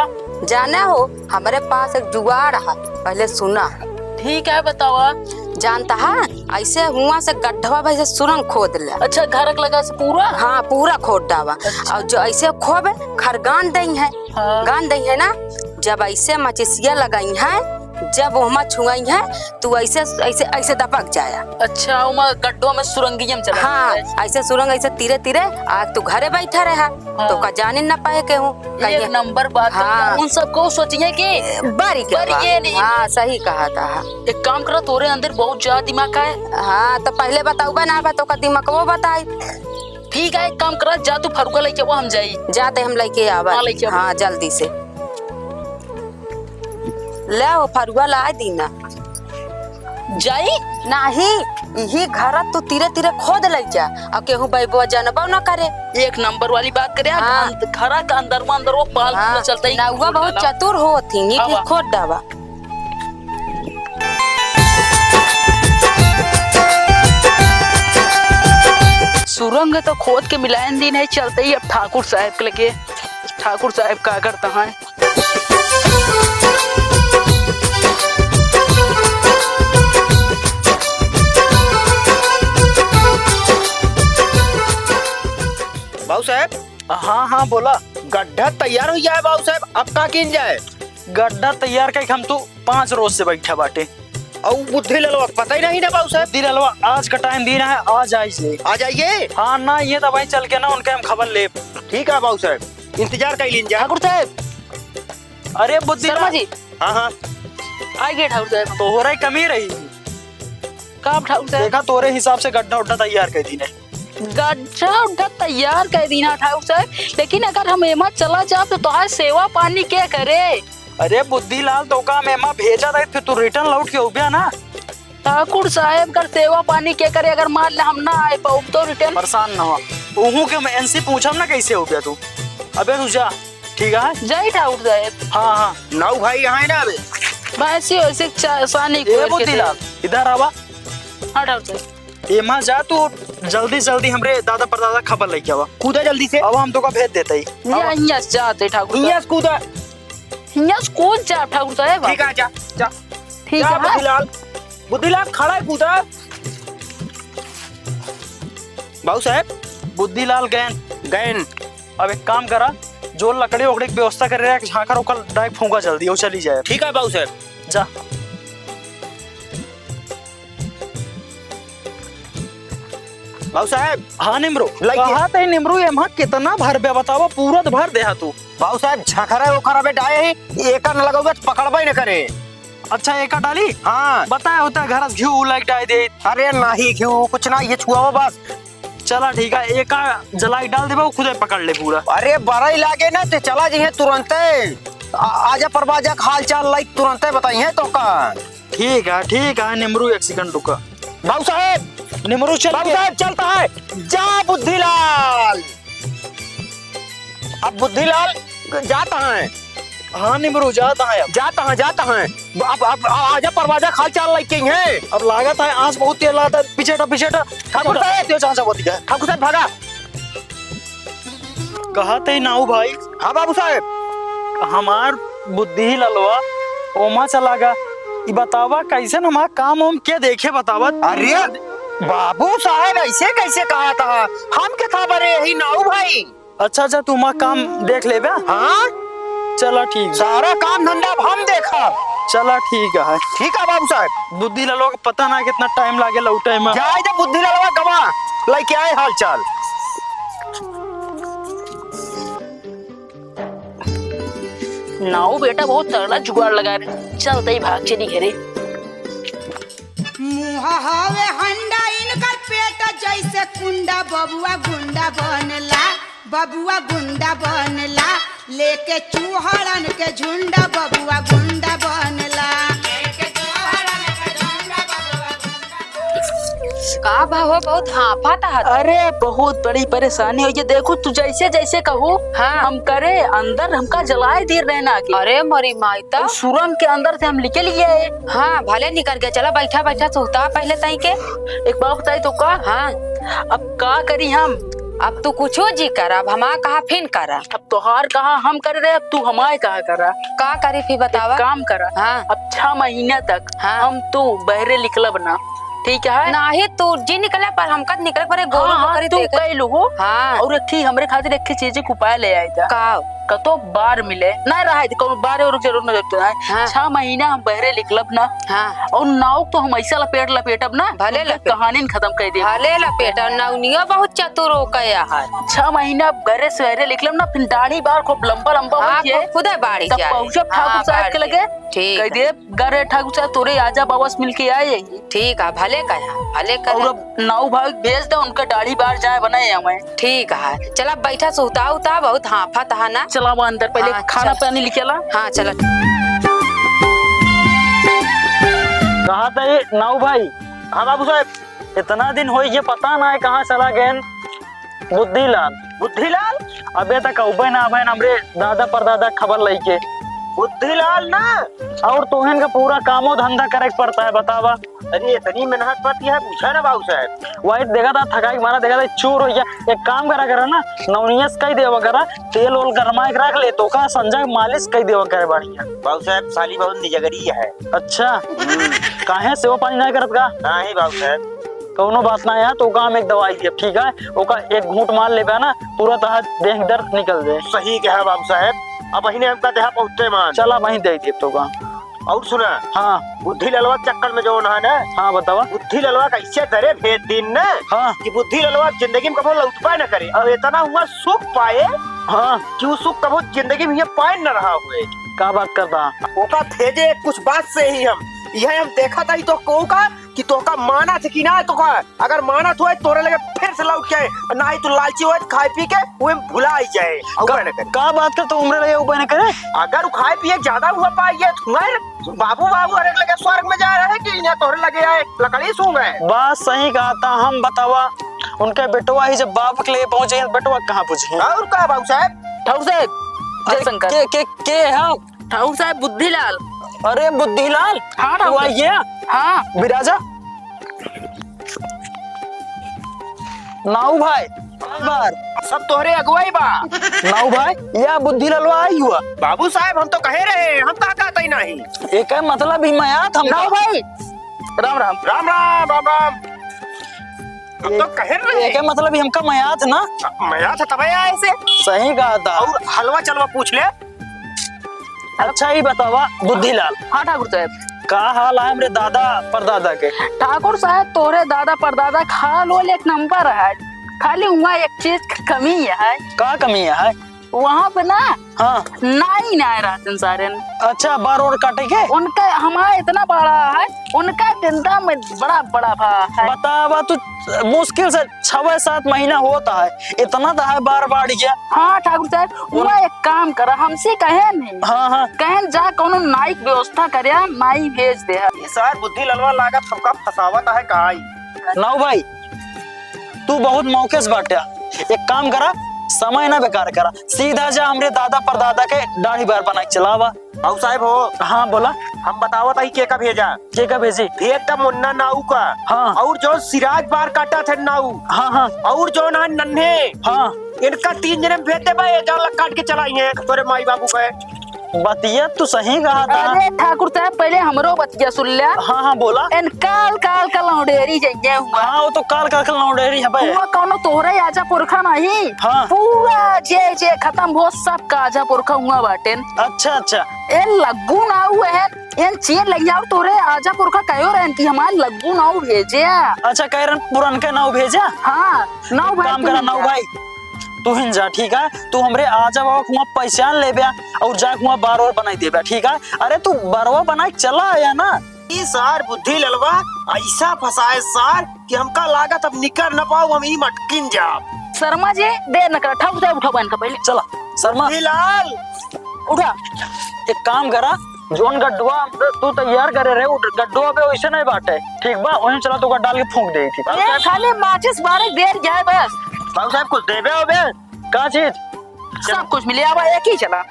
जाने हो, हमरे पास एक जुगाड़ है, पहले सुना। ठीक है, बतावा। जानता है, ऐसे हुआ से गड्ढवा वैसे सुरंग खोद ले। अच्छा, घर के लगा से पूरा? हाँ, पूरा खोद डावा। अच्छा। और जो ऐसे खोबे, खर गान दई है। हाँ। गान दई है ना, जब ऐसे मचिसिया लगाई है, जब ओहमा छुआई है, तू ऐसे, ऐसे, ऐसे दबक जाया। अच्छा, ओमा गड्ढो में सुरंगिया में चला हाँ, जाए। ऐसे सुरंग ऐसे तीरे तीरे, आ तू घरे बैठा रहा, हाँ। तो का जाने न पाए केहू। एक कहिए। नंबर बात हाँ। करता, उन सबको सोचिए कि बरी के बरी बा। ये नहीं। हाँ, सही कहा था। एक काम करा, तोरे अंदर बहुत ज्यादा दिमाग है। हाँ, तो पहले बताऊबा ना बा, तो का दिमागवो बताई। ठीक है, एक काम करा, जा तू फरुआ लेके आवा, हम जाई। जाते हम लेके आवा। हाँ, लेके आवा। हाँ, जल्दी से। ले हो फरुआ ला दीना। जाई? नाही, इही घरा तू तीरे तीरे खोद लइ जा, आ केहू बैबवा जनबो न करे। एक नंबर वाली बात करे, हाँ। अंद-, घरा का अंदर में अंदर वो पाल हाँ, पूरा चलता ही नौवा खोद बहुत डाला। चतुर होत ही, नीक हाँ, ही वाह। खोद डावा। सुरंग तो खोद के मिलायन दिन है, चलते ही अब ठाकुर साहब के लगे। ठाकुर साहब का करता है? बाबू साहब। हाँ, हाँ, बोला। गड्ढा तैयार होइ गया है बाबू साहब, अब का कीन जाए? गड्ढा तैयार कइके हम तो पाँच रोज से बैठा बाटे। अउ बुद्धि ललवा के पता ही नहीं ना बाबू साहब। बुद्धि ललवा आज का टाइम दीना है, आ जाइए। आ जाइए। हाँ ना, ये तो भाई चल के ना उनके हम खबर लेब। ठीक है बाबू साहब, इंतजार कर लीन जा। ठाकुर साहब। अरे बुद्धि शर्मा लाल। जी। हाँ, हाँ। आइए ठाकुर साहब। तोहरे कमी रही। का ठाकुर साहब? देखा तोरे हिसाब से गड्ढा उड्ढा तैयार कर दीने। गड्ढा उड्ढा तैयार कर दीना ठाकुर साहब, लेकिन अगर हम एमा चला जाब तो तोहार सेवा पानी के करे? अरे बुद्धि लाल, तो का हम एमा भेजा रहे, फिर तू return लौट के उबिया ना। ठाकुर साहब, अगर सेवा पानी के करे, अगर मान ले हम ना आए पाउब तो return? परेशान ना हो, उहू के हम इनसे पूछब ना कैसे उबिया तू। अबे तू जा, ठीक है? जय ठाकुर साहब। हाँ, हाँ। नाऊ भाई यहाँ है ना अबे? भैंसी वैसे चा-, सानी ए खोल के बुद्धि दे। लाल, इधर आवा। हाँ ठाकुर साहब। एमा जा तू, जल्दी जल्दी हमरे दादा परदादा खबर लेके आवा। कूदा जल्दी से। अब हम तोका भेज देते ही। ये आवा। हियाँ से जाते ठाकुर साहब। हियाँ से कूदा। हियाँ से कूद जा ठाकुर साहब। ठीक है, जा, जा। ठीक जा है। बुद्धिलाल, बुद्धिलाल खड़ा है, कूदा। बाबू साहब। बुद्धिलाल गैन। गैन। अब एक काम करा, जो लकड़ी वकड़ी की व्यवस्था कर रहे हैं, झांखर ओकर डाइक फूंका जल्दी, वो चली जाए। ठीक है बाबू साहब। जा। बाबू साहब। हाँ निमरू। लइके। कहा तई निमरू, एमा कितना भरबे बतावा, पूरा त भर देहा तू। बाबू साहब, झखरा ओखरा में डाए ही, एका न लगउबे त पकड़बे न करे। अच्छा, एका डाली? हाँ। बताए होता घर से घिउ लाइक डाए दे। अरे नाही घिउ, कुछ ना, ये छुआवा बस। चला ठीक है, एका जलाई डाल देबे, वो खुदे पकड़ ले पूरा। अरे बरई लागे ना, ते चला जइहे तुरंते। आ-, आजा परबाजा के हाल चाल लाइक तुरंते बताइहे तोका। ठीक है, ठीक है, निमरू एक सेकंड रुका। बाबू साहब! निमरू चल बाबू के। साहब चलता है, जा बुद्धिलाल। अब बुद्धिलाल जाता है। हाँ निमरू, जाता है अब। जाता है, जाता है। अब, अब आ-, आजा परबाजा के हाल चाल लाइक है। अब लागत है आँच बहुत तेज लागत है, पीछे हटा, पीछे हटा। ठाकुर साहब! तेज आँच बहुत है। ठाकुर साहब भागा। कहा तई नाऊ भाई। हाँ बाबू साहब। हमार बुद्धि ललवा ओमा चला गा। ई बतावा कैसन हमार काम ओम के देखे बतावा? अरे बाबू साहब, ऐसे कैसे कहा था? हम के था बरे यही नाऊ भाई। अच्छा, अच्छा, तू हमार काम देख लेबे? हाँ? चला ठीक। सारा काम धंधा अब हम देखा। चला ठीक है। ठीक है बाबू साहब। बुद्धि ललवा के पता ना कितना टाइम लागे लौटे में। जाए दे बुद्धि ललवा गवा, लइके आए हाल चाल। नाऊ बेटा बहुत तगड़ा जुगाड़ लगा रहे, चलते ही भाग चली घरे। मुँह हवे हंडा, इनकर पेट जैसे कुंडा, बबुआ गुंडा बनला, बबुआ गुंडा बनला, लेके चूहड़न के झुंडा, बबुआ गुंडा बनला। का बा हो, बहुत हाँफत हत? अरे, बहुत बड़ी परेशानी हो। ये देखो, तू जैसे, जैसे कहू, हाँ। हम करे, अंदर हमका जलाए दे रहे ना के। अरे, मोरी माई, तब? और सुरंग के अंदर से हम निकल गए। हाँ, भले निकल गए। चला, बैठा, बैठा, सुता पहले तई के। एक बात बताई तो का? हाँ। अब का करी हम? अब तू कुछो जी कर, अब हमार कहा फिन करा। अब तोहार कहा हम कर रहे, अब तू हमार कहा करा। का करी फिर बतावा? एक काम करा। हाँ। अब छह महीना तक हाँ। हम तू बहरे निकलब ना, ठीक है? नाही, तू जी निकले, पर हमका निकले पर एक गोरू हाँ, हाँ, बकरी तू देखे। कह लू हो। हाँ। और एक ठे हमरे खातिर एक ठे चीज के उपाय ले आए जा। का? कतो बार मिले ना रहा है, कौनो बार और जरूर न जरूरत है। हाँ। छह महीना हम बहरे निकलब ना। हाँ। और नाव तो हम ऐसा लपेट लपेटब ना, भले उनके लपेट। कहानी न खत्म कर देब। भले लपेट, और नौनिया बहुत चतुर हो गया है। छह महीना घरे से बहरे निकलब ना, फिर दाढ़ी बार खूब लंबा लंबा हाँ, होइए। खूब खुदे बाढ़ी तब जाए। पहुँचब ठाकुर हाँ, साहब के बाढ़ी लगे। जाए। ठीक कह है। देब, "घरे ठाकुर साहब तोरे आजा बाबा से मिलके आए।" ठीक है, भले कहा, भले कहा। और अब नाऊ भाई भेज दे, उनका दाढ़ी बार जाए बनाए हमें। ठीक है, चला बैठा, सुता उता, बहुत हाफत है ना। चला वो अंदर पहले हाँ, खाना चल। पानी लेके ला। हाँ, चला। कहा था ये नाऊ भाई? हाँ बाबू साहब। इतना दिन होई, ये पता ना है कहाँ चला गए बुद्धिलाल। बुद्धिलाल? अबे तक अउबे ना अबे हमरे दादा परदादा खबर लइके। बुद्धिलाल ना? और तोहन का पूरा कामो धंधा करे के पड़ता है, बतावा। अरे इतनी मेहनत पड़ती है, पूछा ना बाबू साहब। वही देखा था, थकाई के मारा देखा था, चूर हो गया। एक काम करा करा ना, नौनियस कही देवा करा, तेल ओल गरमाए के रख ले, तो का संजय मालिश कही देवा करे बढ़िया। बाबू साहब, साली बहुत निजगरी है। अच्छा, हम्म। काहे सेवा पानी नहीं करत का? नहीं बाबू साहब। कौनो बात ना यार, तो का हम एक दवाई देब, ठीक है? ओका एक घूंट मार लेबे ना, तुरंत आज देह दर्द निकल जाए। सही कहा बाबू साहब, अब अहिने हमका देहा बहुते मान। चला वहीं दे देब तो का। और सुना, हाँ। बुद्धि ललवा के चक्कर में जौन है ना, हाँ, बतावा। बुद्धि ललवा कैसे दरे भेज दिन ना, हाँ। कि बुद्धि ललवा जिंदगी में कबो लौटबा न करे। और इतना हुआ सुख पाए, हाँ। कि वो सुख कबो जिंदगी में ये पाए न रहा हुए। का बात करता? ओका भेजे कुछ बात से ही हम, यह हम देखा था ही तो को का कि तोहका मानत है कि ना तोहका, अगर मानत होए तोरे लगे फिर से लौट के आए, ना ही तू लालची होए तो खाए पी के उहे में भुला ही जाए। और का, उपाय न करे। का बात कर तू उमरे लगे उपाय न करे? अगर उ खाए पिए ज्यादा हुआ पाए ये तुम्हारे बाबू बाबू हरे लगे स्वर्ग में जा रहे कि यहाँ तोरे लगे आए लकड़ी सूंघे। बात सही कहा था, हम बतावा उनके बेटवा ही जब बाप के लिए पहुंचे हैं, बेटवा कहाँ पूछे? और का बाबू साहब? ठाकुर साहब, अरे जयशंकर। के, के, के है? ठाकुर साहब बुद्धिलाल। अरे बुद्धिलाल, हाँ, तू ठाकुर। आइए। हाँ। बिराजा। नाऊ भाई, बार। सब तोहरे अगुवाई बा। नाऊ भाई, या बुद्धिलालवा आई हुआ। बाबू साहब, हम तो कहे रहे, हम का कहते ही नहीं। एक है मतलब ही मयात हम नाऊ भाई, राम राम। राम राम, राम राम। हम तो कहे रहे। एक है मतलब ही हमका मयात ना। मयात है तबे आए से। सही कहा था। और हलवा चलवा पूछ ले। अच्छा, ई बतावा बुद्धिलाल। हाँ ठाकुर साहब। का हाल है हमरे दादा परदादा के? ठाकुर साहब, तोरे दादा परदादा के हाल ओल एक नंबर है, खाली हुआ एक चीज क कमी है। का कमी है? वहाँ पे ना हाँ। नाई ना रहते सारे। अच्छा, बार ओर काटे के? उनका हमारा इतना बड़ा है, उनका डंडा में बड़ा बड़ा भा है। बतावा तू, मुश्किल से छवे सात महीना होता है, इतना तो है बार बाढ़ गया। हाँ ठाकुर साहब, उन- हुआ एक काम करा, हमसे कहे नहीं। हाँ, हाँ। कहे जा कौनो नाई के व्यवस्था करे, नाई भेज दे। ये सार बुद्धि ललवा लागत हमका फंसावत है काई। नाऊ भाई, तू बहुत मौके से बाट्या, एक काम करा, समय ना बेकार करा, सीधा जा हमरे दादा परदादा के दाढ़ी बार बनाई चलावा। बाबू साहब हो। हाँ, बोला। हम बतावत हई के का भेजा। के का भेजी? भेज द मुन्ना नाऊ का। हाँ। और जो सिराज बार काटा थे नाऊ। हाँ, हाँ। और जो ना नन्हे। हाँ। इनका तीन जने भेज दे भाई, जान लग काट के चलाई हैं तोरे माई बाबू का। बतिया तू सही कहा था। अरे ठाकुर साहब, पहले हमरो बतिया सुन ले। हाँ, हाँ, बोला। इन काल काल का लौंडेरी जइये हुआ। हाँ, वो तो काल काल का लौंडेरी है बे। हुआ कौनो तोहरे आजा पुरखा नहीं। हाँ। पूरा जे जे खत्म हो, सब का आजा पुरखा हुआ बाटेन। अच्छा, अच्छा। ए लग्गू नाऊ है, एन चेन लगिया और तोरे आजा पुरखा कहो रहन कि हमार लग्गू नाऊ भेजे। अच्छा, कह रहन पुरनके नाऊ भेजे? हाँ, नाऊ एक भाई काम तू करा, ही नाऊ जा। भाई, तू हिन जा, ठीक है? तू हमरे आजा बाबा कुआं पहचान लेबे और जा कुआं बार और बनाई देबे, ठीक है? अरे तू बरवा बनाई चला आया ना। ई सार बुद्धि ललवा ऐसा फंसाए सार कि हमका लागत अब निकर न पाऊ, हम ई मटकिन जाब। शर्मा जी, देर न करा, ठाकुर साहब उठाओ इनका पहले। चला, शर्मा। बुद्धिलाल। उठा। एक काम करा, जोन गड्ढवा तू तैयार करे रहे, उ गड्ढवा पे वैसे नहीं बाटे, ठीक बा? वहीं चला तो डाल के फूंक दे, ठीक बा? ए, खाली माचिस बारे देर जाए बस। बाबू साहब, कुछ देबे होबे? का चीज? सब कुछ मिले, अब एक ही चला।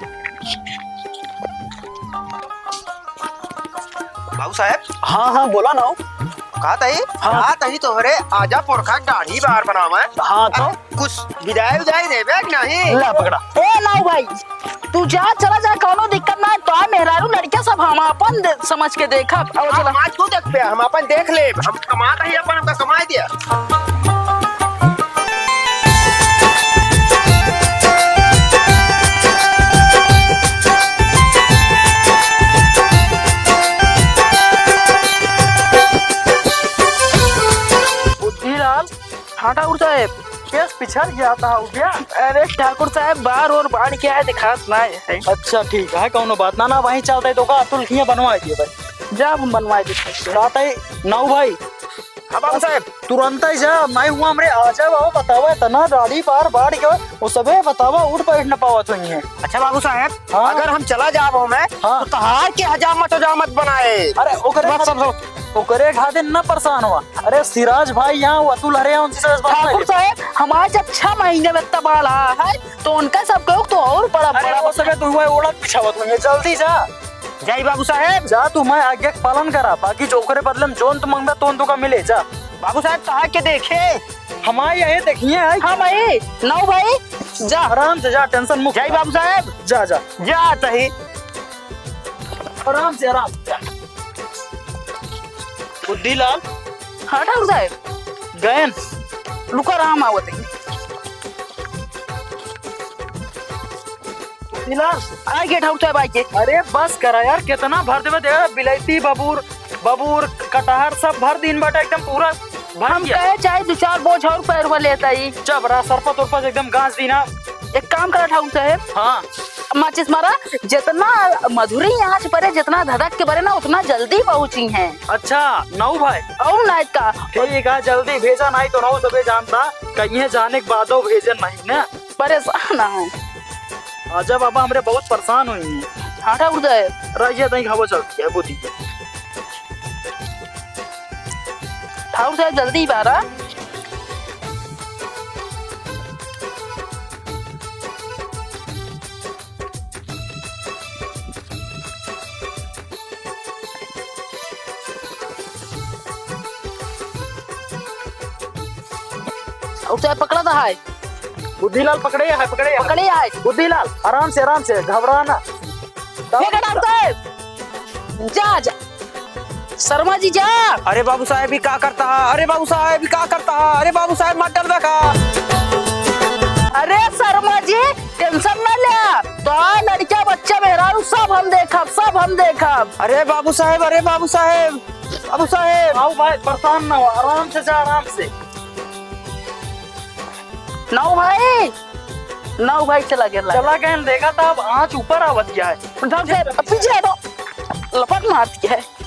बाबू साहब। हाँ, हाँ, बोला ना। कहा तही, हाँ। कहा तही तोहरे आजा पुरखा दाढ़ी बार बनावे। हाँ, तो? अब कुछ बिदाई उदाई देबे कि नहीं? ला पकड़ा। ए, नाऊ भाई, तू जा, चला जा, कौनो दिक्कत ना है। तो आ मेहरारू लड़कियां सब हम आपन दे-, समझ के देखब। अब हम चला। आज तू देख पे, हम आपन देख लेब। हम कमात ही अपन, हमका कमाए दिया। डर जाता हो गया। अरे ठाकुर साहब, बार और बाढ़ क्या है, दिखात ना है। अच्छा, ठीक है, कौनो बात ना, ना, वहीं चलते तो का, अतुल खिया बनवा दिए भाई। जा, हम बनवा देते हैं। कहते ही, नाऊ भाई। हाँ बाबू साहब। तुरंत ही जा, मैं हुआ हमरे आ जाए बाबू, बतावा इतना गाड़ी बार बाढ़ के, वो सबे बतावा, उठ बैठ न पावत हुई है। अच्छा बाबू साहब, हाँ। अगर हम चला जाब हमें, हाँ। तो तहार के हजामत हजामत बनाए। अरे ओकरे बस खातिर, सब, सब। ओकरे खातिर न परेशान हुआ। अरे सिराज भाई यहाँ, वो अतुल हरे यहाँ, उनसे सब बात ठाकुर कर। साहब, हमारे जब छह महीने में तबाला है, तो उनका सब कहो तो और बड़ा, अरे बड़ा वो सबे तो हुआ ओढ़त बिछावत हुई है, जल्दी जा। जय बाबू साहेब। जा तू, मैं आज्ञा के पालन करा, बाकी जो ओकरे बदले में जोन तू मंगबे, तोन तुका मिले, जा। बाबू साहेब, कहाँ के देखे? हमारे यही देखिए है। हाँ भाई, नौ भाई, जा। आराम से जा, tension मुक्त। जय बाबू साहेब। जा, जा। जा तही। आराम से, आराम से। बुद्धिलाल। हाँ ठाकुर साहेब। गयन। रुका, आराम आवत है। बिलास। आइ गे ठाकुर साहेब, आइ गे। अरे बस करा यार, कितना भर देवे, देखा बिलायती बबूर, बबूर, कटहर सब भर दिन बाटे एकदम पूरा भर हम गया। कहे चाहे दो चार बोझ और पैर में लेता ही। जब रा सरपत उरपत एकदम गांस दीना। एक काम करा ठाकुर साहेब। हाँ। माचिस मारा, जितना मधुरी आँच बरे, जितना धधक के बरे ना, उतना जल्दी पहुँची हैं। अच्छा, नौ भाई। और ना का। ठीक है, जल्दी भेजा, नहीं तो नौ सबे जानता, कहीं जाने के बादो भेजन नहीं ना। परेशान है। आजा बाबा, हमरे बहुत परेशान हुई हैं। हाँ, ठाकुर साहेब। रहिए, तई खाबो चलती है, बुद्धि। ठाकुर साहेब, जल्दी बारा। ठाकुर साहेब, पकड़ा था है। बुद्धिलाल पकड़े है, पकड़े है। पकड़े है। बुद्धिलाल, आराम से, आराम से, घबराना। हे ठाकुर साहेब, जा, जा। शर्मा जी, जा। अरे बाबू साहेब, ई का करता है? अरे बाबू साहेब, ई का करता है? अरे बाबू साहेब, मत डरबे का? अरे शर्मा जी, tension ना ले। तो लड़का, बच्चा, मेहरारू सब हम देखब, सब हम देखब। अरे बाबू साहेब, अरे बाबू साहेब, बाबू साहेब। आओ भाई, परेशान ना हो, आराम से जा, आराम से। नौ भाई, नौ भाई चला गया। चला गया, देखा था, अब आँच ऊपर आवत गया है। ढंग से पीछे हटो, लपट मारती है।